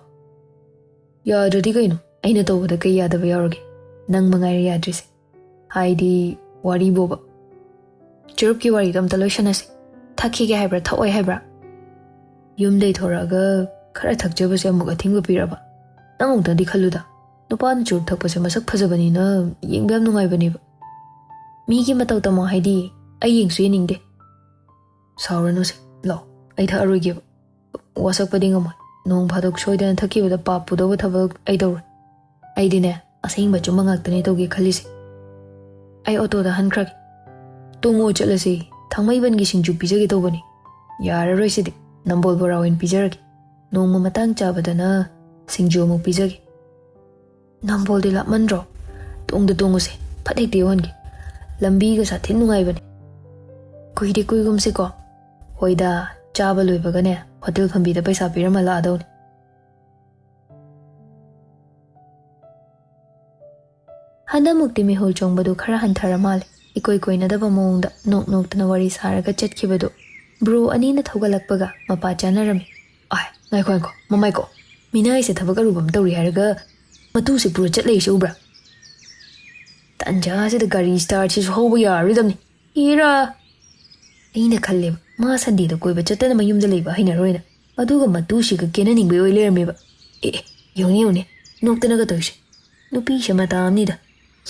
ꯌꯥꯗ꯭ꯔꯗꯤ ꯀꯩꯅꯣ? ꯑꯩꯅ ꯇꯧꯕꯗ ꯀꯩ ꯌꯥꯗꯕ ꯌꯥꯎꯔꯒꯦ? ꯅꯪ ꯃꯉꯥꯏꯔꯦ ꯌꯥꯗ꯭ꯔꯤꯁꯦ꯫ ꯍꯥꯏꯗꯤ, ꯋꯥꯔꯤꯕꯣꯕ꯫ ꯆꯨꯔꯨꯞꯀꯤ ꯋꯥꯔꯤꯗꯣ ꯑꯝꯇ ꯂꯣꯏꯁꯟꯅꯁꯤ꯫ ꯊꯛꯈꯤꯒꯦ ꯍꯥꯏꯕ꯭ꯔꯥ, ꯊꯛꯑꯣꯏ ꯍꯥꯏꯕ꯭ꯔꯥ? ꯌꯨꯝꯗꯩ ꯊꯣꯔꯛꯑꯒ ꯈꯔ ꯊꯛꯆꯕꯁꯦ ꯑꯃꯨꯛ ꯑꯊꯤꯡꯕ ꯄꯤꯔꯕ? ꯅꯪ ꯑꯃꯨꯛꯇꯪꯗꯤ ꯈꯜꯂꯨꯗ꯫ ꯅꯨꯄꯥꯅ ꯆꯨꯔꯨꯞ ꯊꯛꯄꯁꯦ ꯃꯁꯛ ꯐꯖꯕꯅꯤꯅ ꯌꯦꯡꯕ ꯌꯥꯝ ꯅꯨꯡꯉꯥꯏꯕꯅꯦꯕ꯫ ꯃꯤꯒꯤ ꯃꯇꯧ ꯇꯝꯃꯣ ꯍꯥꯏꯗꯤ ꯑꯩ ꯌꯦꯡꯁꯨ ꯌꯦꯡꯅꯤꯡꯗꯦ꯫ ꯁꯥꯎꯔꯅꯨꯁꯦ, ꯂꯥꯛꯑꯣ, ꯑꯩ ꯊꯛꯑꯔꯣꯏꯒꯦꯕ꯫ ꯋꯥꯁꯛꯄꯗꯤ ꯉꯝꯃꯣꯏ꯫ ꯅꯣꯡ ꯐꯥꯗꯣꯛ ꯁꯣꯏꯗꯅ ꯊꯛꯈꯤꯕꯗ ꯄꯥꯞ ꯄꯨꯗꯧꯕ ꯊꯕꯛ ꯑꯩ ꯇꯧꯔꯣꯏ꯫ ꯑꯩꯗꯤꯅꯦ, ꯑꯁꯦꯡꯕ ꯑꯆꯨꯝꯕ ꯉꯥꯛꯇꯅꯦ ꯇꯧꯒꯦ ꯈꯜꯂꯤꯁꯦ꯫ ꯑꯩ ꯑꯣꯇꯣꯗ ꯍꯟꯈ꯭ꯔꯒꯦ꯫ ꯇꯣꯡꯉꯣ, ꯆꯠꯂꯁꯤ꯫ ꯊꯥꯡꯃꯩꯕꯟꯒꯤ ꯁꯤꯡꯖꯨ ꯄꯤꯖꯒꯦ ꯇꯧꯕꯅꯤ꯫ ꯌꯥꯔꯔꯣꯏ ꯁꯤꯗꯤ꯫ ꯅꯝꯕꯣꯜ ꯕꯣꯔꯥ ꯑꯣꯏꯅ ꯄꯤꯖꯔꯒꯦ꯫ ꯅꯣꯡꯃ ꯃꯇꯥꯡ ꯆꯥꯕꯗꯅ ꯁꯤꯡꯖꯨ ꯑꯃꯨꯛ ꯄꯤꯖꯒꯦ꯫ ꯅꯝꯕꯣꯜꯗꯤ ꯂꯥꯞꯃꯟꯗ꯭ꯔꯣ? ꯇꯣꯡꯗ ꯇꯣꯡꯉꯨꯁꯦ꯫ ꯐꯠ ꯍꯦꯛꯇ ꯌꯧꯍꯟꯒꯦ꯫ ꯂꯝꯕꯤꯒ ꯁꯥꯊꯤ ꯅꯨꯡꯉꯥꯏꯕꯅꯦ꯫ ꯀꯨꯏꯗꯤ ꯀꯨꯏꯒꯨꯝꯁꯤꯀꯣ꯫ ꯍꯣꯏꯗ, ꯆꯥꯕ ꯂꯣꯏꯕꯒꯅꯦ, ꯍꯣꯇꯦꯜ ꯐꯝꯕꯤꯗ ꯄꯩꯁꯥ ꯄꯤꯔꯝꯃ ꯂꯥꯛꯑꯗꯧꯅꯤ꯫ ꯍꯟꯗꯛꯃꯨꯛꯇꯤ ꯃꯤꯍꯨꯜ ꯆꯣꯡꯕꯗꯨ ꯈꯔ ꯍꯟꯊꯔ ꯃꯥꯜꯂꯦ꯫ ꯏꯀꯣꯏ ꯀꯣꯏꯅꯗꯕ ꯃꯑꯣꯡꯗ ꯅꯣꯛ ꯅꯣꯛꯇꯅ ꯋꯥꯔꯤ ꯁꯥꯔꯒ ꯆꯠꯈꯤꯕꯗꯨ ꯕ꯭ꯔꯣ ꯑꯅꯤꯅ ꯊꯧꯒꯠꯂꯛꯄꯒ ꯃꯄꯥ ꯆꯥꯅꯔꯝꯃꯤ꯫ ꯑꯥꯏ, ꯉꯥꯏꯈꯣ, ꯉꯥꯏꯈꯣ, ꯃꯃꯥꯏꯀꯣ꯫ ꯃꯤꯅꯥꯏꯁꯦ ꯊꯕꯛ ꯑꯔꯨꯕ ꯑꯃ ꯇꯧꯔꯤ ꯍꯥꯏꯔꯒ ꯃꯇꯨꯁꯦ ꯄꯨꯔ ꯆꯠ ꯂꯩꯁꯦ ꯎꯕ꯭ꯔꯥ? ꯇꯟꯖꯥꯁꯤꯗ ꯒꯥꯔꯤ ꯁ꯭ꯇꯥꯔꯠꯁꯤꯁꯨ ꯍꯧꯕ ꯌꯥꯔꯔꯣꯏꯗꯕꯅꯤ꯫ ꯏꯔꯥ! ꯑꯩꯅ ꯈꯜꯂꯦꯕ, ꯃꯥ ꯁꯟꯗꯦꯗ ꯀꯣꯏꯕ ꯆꯠꯇꯅ ꯃꯌꯨꯝꯗ ꯂꯩꯕ ꯍꯩꯅꯔꯣꯏꯅ꯫ ꯑꯗꯨꯒ ꯃꯇꯨꯁꯤꯒ ꯀꯦꯅꯅꯤꯡꯕꯩ ꯑꯣꯏ ꯂꯩꯔꯝꯃꯦꯕ꯫ ꯑꯦ, ꯑꯦ, ꯌꯦꯡꯉꯨꯅꯦ, ꯌꯦꯡꯉꯨꯅꯦ꯫ ꯅꯣꯛꯇꯅꯒ ꯇꯧꯔꯤꯁꯦ꯫ ꯅꯨꯄꯤꯁꯦ ꯃꯇꯥ ꯑꯃꯅꯤꯗ꯫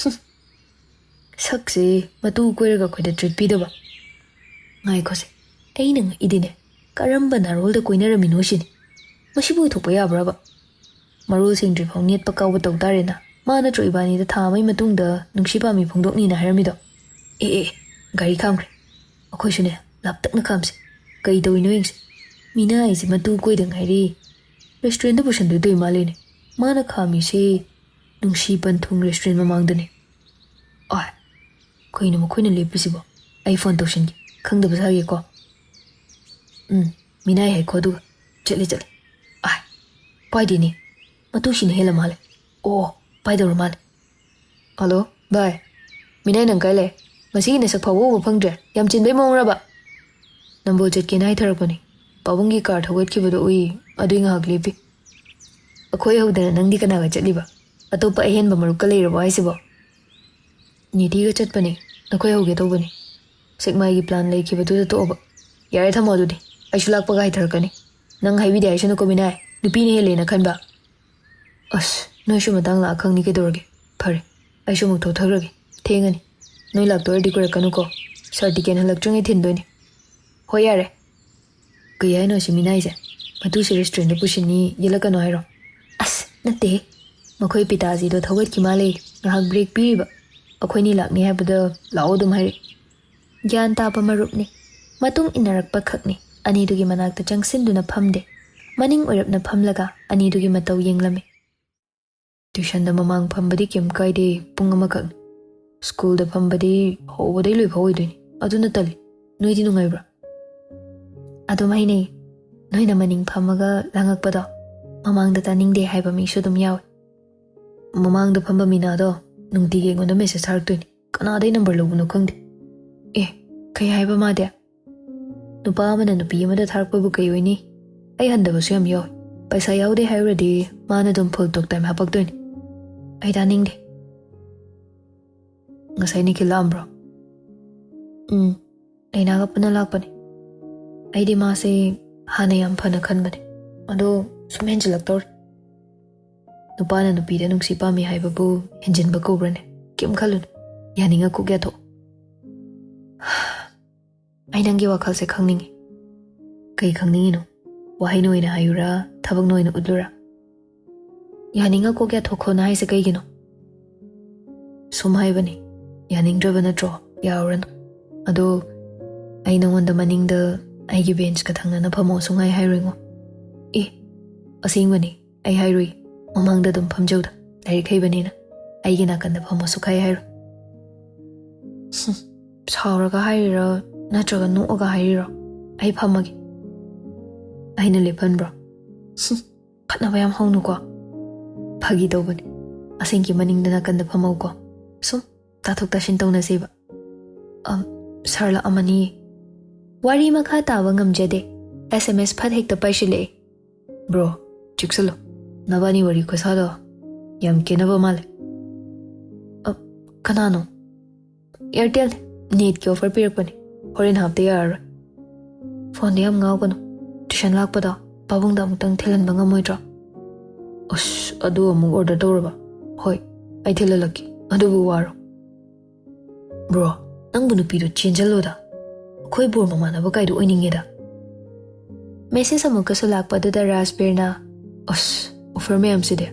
ꯍꯨꯝ꯫ ꯁꯛꯁꯦ ꯃꯇꯨ ꯀꯣꯏꯔꯒ ꯑꯩꯈꯣꯏꯗ treat ꯄꯤꯗꯕ꯫ ꯉꯥꯏꯈꯣꯁꯦ, ꯑꯩꯅ ꯉꯛꯏꯗꯤꯅꯦ, ꯀꯔꯝꯕ ꯅꯥꯔꯣꯜꯗ ꯀꯣꯏꯅꯔꯝꯃꯤꯅꯣ ꯁꯤꯅꯤ꯫ ꯃꯁꯤꯕꯨ ꯑꯣꯏꯊꯣꯛꯄ ꯌꯥꯕ꯭ꯔꯕ? ꯃꯔꯣꯜ ꯁꯦꯡꯗ꯭ꯔꯤ ꯐꯥꯎ ꯅꯦꯠꯄ ꯀꯥꯎꯕ ꯇꯧ ꯇꯥꯔꯦꯅ꯫ ꯃꯥ ꯅꯠꯇ꯭ꯔꯣ ꯏꯕꯥꯅꯤꯗ ꯊꯥ ꯑꯃꯒꯤ ꯃꯇꯨꯡꯗ ꯅꯨꯡꯁꯤ ꯄꯥꯝꯃꯤ ꯐꯣꯡꯗꯣꯛꯅꯤꯅ ꯍꯥꯏꯔꯝꯃꯤꯗꯣ? ꯑꯦ, ꯑꯦ, ꯑꯦ, ꯒꯥꯔꯤ ꯈꯥꯝꯈ꯭ꯔꯦ꯫ ꯑꯩꯈꯣꯏꯁꯨꯅꯦ, ꯂꯥꯞꯇꯛꯅ ꯈꯥꯝꯁꯦ꯫ ꯀꯩ ꯇꯧꯔꯤꯅꯣ ꯌꯦꯡꯁꯦ꯫ ꯃꯤꯅꯥꯏꯁꯦ ꯃꯇꯨ ꯀꯣꯏꯗ ꯉꯥꯏꯔꯤ꯫ Restaurantꯗ ꯄꯨꯁꯟꯗꯣꯏ ꯇꯧꯏ ꯃꯥꯜꯂꯦꯅꯦ꯫ ꯃꯥꯅ ꯈꯥꯝꯃꯤꯁꯦ ꯅꯨꯡꯁꯤ ꯄꯟꯊꯨꯡ restaurant ꯃꯃꯥꯡꯗꯅꯦ꯫ ꯑꯥꯏ, ꯀꯩꯅꯣ ꯃꯈꯣꯏꯅ ꯂꯦꯞꯄꯤꯁꯤꯕꯣ? ꯑꯩ phone ꯇꯧꯁꯤꯟꯒꯦ꯫ ꯈꯪꯗꯕ ꯁꯥꯒꯦꯀꯣ꯫ ꯎꯝ, ꯃꯤꯅꯥꯏ ꯍꯥꯏꯈꯣ ꯑꯗꯨꯒ꯫ ꯆꯠꯂꯦ, ꯆꯠꯂꯦ꯫ ꯑꯥꯏ, ꯄꯥꯏꯗꯦꯅꯦ꯫ ꯃꯇꯨꯁꯤꯅ ꯍꯦꯜꯂ ꯃꯥꯜꯂꯦ꯫ ꯑꯣ, ꯄꯥꯏꯗꯧꯔ ꯃꯥꯜꯂꯦ꯫ Hello, ꯚꯥꯏ꯫ ꯃꯤꯅꯥꯏ, ꯅꯪ ꯀꯥꯏ ꯂꯩ? ꯉꯁꯤꯒꯤ ꯅꯁꯛ ꯐꯥꯎꯕ ꯎꯕ ꯐꯪꯗ꯭ꯔꯦ꯫ ꯌꯥꯝ ꯆꯤꯟꯕꯩ ꯃꯑꯣꯡꯔꯕ? ꯅꯝꯕꯣꯜ ꯆꯠꯀꯦꯅ ꯍꯥꯏꯊꯔꯛꯄꯅꯤ꯫ ꯄꯥꯕꯨꯡꯒꯤ ꯀꯥꯔ ꯊꯧꯒꯠꯈꯤꯕꯗꯣ ꯎꯏ, ꯑꯗꯨꯏ ꯉꯥꯏꯍꯥꯛ ꯂꯦꯞꯄꯤ꯫ ꯑꯩꯈꯣꯏ ꯍꯧꯗꯅ ꯅꯪꯗꯤ ꯀꯅꯥꯒ ꯆꯠꯂꯤꯕ? ꯑꯇꯣꯞꯄ ꯑꯍꯦꯟꯕ ꯃꯔꯨꯞꯀ ꯂꯩꯔꯕꯣ ꯍꯥꯏꯁꯤꯕꯣ? ꯅꯤꯇꯤꯒ ꯆꯠꯄꯅꯤ, ꯅꯈꯣꯏ ꯍꯧꯒꯦ ꯇꯧꯕꯅꯤ꯫ ꯁꯦꯛꯃꯥꯏꯒꯤ ꯄ꯭ꯂꯥꯟ ꯂꯩꯈꯤꯕꯗꯨꯗ ꯇꯣꯛꯑꯕ꯫ ꯌꯥꯔꯦ, ꯊꯝꯃꯣ ꯑꯗꯨꯗꯤ꯫ ꯑꯩꯁꯨ ꯂꯥꯛꯄꯒ ꯍꯥꯏꯊꯔꯛꯀꯅꯤ꯫ ꯅꯪ ꯍꯥꯏꯕꯤꯗꯦ ꯍꯥꯏꯁꯅꯨꯀꯣ ꯃꯤꯅꯥꯏ, ꯅꯨꯄꯤꯅ ꯍꯦꯜꯂꯦꯅ ꯈꯟꯕ꯫ ꯑꯁ, ꯅꯣꯏꯁꯨ ꯃꯇꯥꯡ ꯂꯥꯛꯑ ꯈꯪꯅꯤ ꯀꯩꯗꯧꯔꯒꯦ꯫ ꯐꯔꯦ, ꯑꯩꯁꯨ ꯑꯃꯨꯛ ꯊꯣꯛꯊꯈ꯭ꯔꯒꯦ꯫ ꯊꯦꯡꯉꯅꯤ꯫ ꯅꯣꯏ ꯂꯥꯛꯇꯣꯏꯔꯗꯤ ꯀꯨꯏꯔꯛꯀꯅꯨꯀꯣ꯫ ꯁꯥꯔ ꯇꯤꯀꯦꯟ ꯍꯜꯂꯛꯇ꯭ꯔꯤꯉꯩ ꯊꯤꯟꯗꯣꯏꯅꯤ꯫ ꯍꯣꯏ, ꯌꯥꯔꯦ꯫ ꯀꯩ ꯍꯥꯏꯅꯣ ꯁꯤ ꯃꯤꯅꯥꯏꯁꯦ? ꯃꯇꯨꯁꯦ ꯔꯦꯁꯇꯨꯔꯦꯟꯗ ꯄꯨꯁꯤꯟꯅꯤ, ꯌꯦꯜꯂꯛꯀꯅꯣ ꯍꯥꯏꯔꯣ? ꯑꯁ, ꯅꯠꯇꯦꯍꯦ꯫ ꯃꯈꯣꯏ ꯄꯤꯇꯥꯖꯤꯗꯣ ꯊꯧꯒꯠꯈꯤ ꯃꯥꯜꯂꯦ꯫ ꯉꯥꯏꯍꯥꯛ ꯕ꯭ꯔꯦꯛ ꯄꯤꯔꯤꯕ꯫ ꯑꯩꯈꯣꯏꯅꯤ ꯂꯥꯛꯅꯤ ꯍꯥꯏꯕꯗ ꯂꯥꯛꯑꯣ ꯑꯗꯨꯝ ꯍꯥꯏꯔꯛꯏ꯫ ꯒ꯭ꯌꯥꯟ ꯇꯥꯕ ꯃꯔꯨꯞꯅꯤ꯫ ꯃꯇꯨꯡ ꯏꯟꯅꯔꯛꯄ ꯈꯛꯅꯤ꯫ ꯑꯅꯤꯗꯨꯒꯤ ꯃꯅꯥꯛꯇ ꯆꯪꯁꯤꯟꯗꯨꯅ ꯐꯝꯗꯦ꯫ ꯃꯅꯤꯡ ꯑꯣꯏꯔꯞꯅ ꯐꯝꯂꯒ ꯑꯅꯤꯗꯨꯒꯤ ꯃꯇꯧ ꯌꯦꯡꯂꯝꯃꯤ꯫ ꯇ꯭ꯌꯨꯁꯟꯗ ꯃꯃꯥꯡ ꯐꯝꯕꯗꯤ ꯀꯩꯝ ꯀꯥꯏꯗꯦ, ꯄꯨꯡ ꯑꯃꯈꯛꯅꯤ꯫ ꯁ꯭ꯀꯨꯜꯗ ꯐꯝꯕꯗꯤ ꯍꯧꯕꯗꯩ ꯂꯣꯏꯐꯥꯎ ꯑꯣꯏꯗꯣꯏꯅꯤ꯫ ꯑꯗꯨꯅ ꯇꯜꯂꯤ꯫ ꯅꯣꯏꯗꯤ ꯅꯨꯡꯉꯥꯏꯕ꯭ꯔꯥ? ꯑꯗꯨꯝ ꯍꯩꯅꯩ꯫ ꯅꯣꯏꯅ ꯃꯅꯤꯡ ꯐꯝꯃꯒ ꯂꯥꯡꯉꯛꯄꯗꯣ ꯃꯃꯥꯡꯗ ꯇꯥꯅꯤꯡꯗꯦ ꯍꯥꯏꯕ ꯃꯤꯁꯨ ꯑꯗꯨꯝ ꯌꯥꯎꯏ꯫ ꯃꯃꯥꯡꯗ ꯐꯝꯕ ꯃꯤꯅꯥꯗꯣ ꯅꯨꯡꯇꯤꯒꯤ ꯑꯩꯉꯣꯟꯗ ꯃꯦꯁꯦꯖ ꯊꯥꯔꯛꯇꯣꯏꯅꯤ꯫ ꯀꯅꯥꯗꯩ ꯅꯝꯕꯔ ꯂꯧꯕꯅꯣ ꯈꯪꯗꯦ꯫ ꯑꯦ, ꯀꯩ ꯍꯥꯏꯕ ꯃꯥꯗꯤ? ꯅꯨꯄꯥ ꯑꯃꯅ ꯅꯨꯄꯤ ꯑꯃꯗ ꯊꯥꯔꯛꯄꯕꯨ ꯀꯩ ꯑꯣꯏꯅꯤ? ꯑꯩ ꯍꯟꯗꯕꯁꯨ ꯌꯥꯝ ꯌꯥꯎꯏ꯫ ꯄꯩꯁꯥ ꯌꯥꯎꯗꯦ ꯍꯥꯏꯔꯨꯔꯗꯤ ꯃꯥꯅ ꯑꯗꯨꯝ ꯐꯨꯜ ꯇꯣꯛ ꯇꯥꯏꯝ ꯍꯥꯄꯛꯇꯣꯏꯅꯤ꯫ ꯑꯩ ꯇꯥꯅꯤꯡꯗꯦ꯫ ꯉꯁꯥꯏ ꯅꯤꯈꯤꯜ ꯂꯥꯛꯑꯝꯕ꯭ꯔꯣ? ꯎꯝ, ꯂꯩꯅꯥꯒ ꯄꯨꯟꯅ ꯂꯥꯛꯄꯅꯦ꯫ ꯑꯩꯗꯤ ꯃꯥꯁꯦ ꯍꯥꯟꯅ ꯌꯥꯝ ꯐꯅ ꯈꯟꯕꯅꯦ, ꯑꯗꯣ ꯁꯨꯝ ꯍꯦꯟꯖꯤꯜꯂꯛꯇꯧꯔꯦ꯫ ꯅꯨꯄꯥꯅ ꯅꯨꯄꯤꯗ ꯅꯨꯡꯁꯤ ꯄꯥꯝꯃꯤ ꯍꯥꯏꯕꯕꯨ ꯍꯦꯟꯖꯤꯟꯕ ꯀꯧꯕ꯭ꯔꯅꯦ? ꯀꯩꯝ ꯈꯜꯂꯨꯅꯨ, ꯌꯥꯅꯤꯡꯉ ꯀꯣꯛ ꯌꯥꯊꯣꯛꯑꯣ꯫ ꯑꯩ ꯅꯪꯒꯤ ꯋꯥꯈꯜꯁꯦ ꯈꯪꯅꯤꯡꯉꯤ꯫ ꯀꯩ ꯈꯪꯅꯤꯡꯉꯤꯅꯣ? ꯋꯥꯍꯩꯅ ꯑꯣꯏꯅ ꯍꯥꯏꯌꯨꯔꯥ, ꯊꯕꯛꯅ ꯑꯣꯏꯅ ꯎꯠꯂꯨꯔꯥ? ꯌꯥꯅꯤꯡꯉ ꯀꯣꯛ ꯌꯥꯊꯣꯛꯈꯣꯅ ꯍꯥꯏꯁꯦ ꯀꯩꯒꯤꯅꯣ? ꯁꯨꯝ ꯍꯥꯏꯕꯅꯤ, ꯌꯥꯅꯤꯡꯗ꯭ꯔꯕ ꯅꯠꯇ꯭ꯔꯣ? ꯌꯥꯎꯔꯅꯨ꯫ ꯑꯗꯣ ꯑꯩ ꯅꯉꯣꯟꯗ ꯃꯅꯤꯡꯗ ꯑꯩꯒꯤ ꯕꯦꯟꯁꯀ ꯊꯪꯅꯅ ꯐꯝꯃꯣ ꯁꯨꯡꯍꯥꯏ ꯍꯥꯏꯔꯣꯏꯉꯣ꯫ ꯑꯦ, ꯑꯁꯦꯡꯕꯅꯤ, ꯑꯩ ꯍꯥꯏꯔꯨꯏ꯫ ꯃꯃꯥꯡꯗ ꯑꯗꯨꯝ ꯐꯝꯖꯧꯗ, ꯂꯥꯏꯔꯤꯛ ꯍꯩꯕꯅꯤꯅ꯫ ꯑꯩꯒꯤ ꯅꯥꯀꯟꯗ ꯐꯝꯃꯣ ꯁꯨꯛꯍꯥꯏ ꯍꯥꯏꯔꯣꯏ꯫ ꯍꯨꯝ, ꯁꯥꯎꯔꯒ ꯍꯥꯏꯔꯤꯔꯣ ꯅꯠꯇ꯭ꯔꯒ ꯅꯣꯛꯑꯒ ꯍꯥꯏꯔꯤꯔꯣ? ꯑꯩ ꯐꯝꯃꯒꯦ꯫ ꯑꯩꯅ ꯂꯦꯞꯍꯟꯕ꯭ꯔꯣ? ꯍꯨꯝ, ꯈꯠꯅꯕ ꯌꯥꯝ ꯍꯧꯅꯨꯀꯣ꯫ ꯐꯥꯒꯤ ꯇꯧꯕꯅꯤ꯫ ꯑꯁꯦꯡꯀꯤ ꯃꯅꯤꯡꯗ ꯅꯥꯀꯟꯗ ꯐꯝꯍꯧꯀꯣ꯫ ꯁꯨꯝ ꯇꯥꯊꯣꯛ ꯇꯥꯁꯤꯟ ꯇꯧꯅꯁꯦꯕ꯫ ꯑꯝ, ꯁꯥꯔ ꯂꯥꯛꯑꯝꯃꯅꯤ꯫ ꯋꯥꯔꯤ ꯃꯈꯥ ꯇꯥꯕ ꯉꯝꯖꯗꯦ꯫ ꯑꯦꯁ ꯑꯦꯝ ꯑꯦꯁ ꯐꯠ ꯍꯦꯛꯇ ꯄꯥꯏꯁꯤꯜꯂꯛꯑꯦ꯫ "ꯕ꯭ꯔꯣ, ꯆꯦꯛꯁꯤꯜꯂꯣ꯫ ꯅꯕꯥꯅꯤ ꯋꯥꯔꯤ ꯈꯨꯁꯥꯗꯣ ꯌꯥꯝ ꯈꯦꯠꯅꯕ ꯃꯥꯜꯂꯦ꯫" "ꯑ, ꯀꯅꯥꯅꯣ?" "ꯑꯦꯌꯥꯔꯇꯦꯜ ꯅꯦꯠꯀꯤ ꯑꯣꯐꯔ ꯄꯤꯔꯛꯄꯅꯦ꯫ ꯍꯣꯔꯦꯟ ꯍꯥꯞꯇ ꯌꯥꯔꯔꯣꯏ꯫" "ꯐꯣꯟꯗ ꯌꯥꯝ ꯉꯥꯎꯒꯅꯨ꯫ ꯇꯨꯏꯁꯟ ꯂꯥꯛꯄꯗꯣ ꯄꯥꯕꯨꯡꯗ ꯑꯃꯨꯛꯇꯪ ꯊꯤꯜꯍꯟꯕ ꯉꯝꯃꯣꯏꯗ꯭ꯔꯣ?" "ꯑꯁ, ꯑꯗꯨ ꯑꯃꯨꯛ ꯑꯣꯔꯗꯔ ꯇꯧꯔꯕ?" "ꯍꯣꯏ, ꯑꯩ ꯊꯤꯜꯍꯜꯂꯛꯀꯦ꯫ ꯑꯗꯨꯕꯨ ꯋꯥꯔꯣ꯫" "ꯕ꯭ꯔꯣ, ꯅꯪꯕꯨ ꯅꯨꯄꯤꯗꯣ ꯆꯦꯟꯖꯜꯂꯣꯗ꯫ ꯑꯩꯈꯣꯏ ꯕꯣꯔ ꯃꯃꯥꯟꯅꯕ ꯀꯥꯏꯗꯣ ꯑꯣꯏꯅꯤꯡꯉꯦꯗ꯫" ꯃꯦꯁꯦꯖ ꯑꯃꯨꯛꯀꯁꯨ ꯂꯥꯛꯄꯗꯨꯗ ꯔꯥꯖꯕꯤꯔꯅ, "ꯑꯁ, ꯑꯣꯐꯔ ꯃꯌꯥꯝꯁꯤꯗꯤ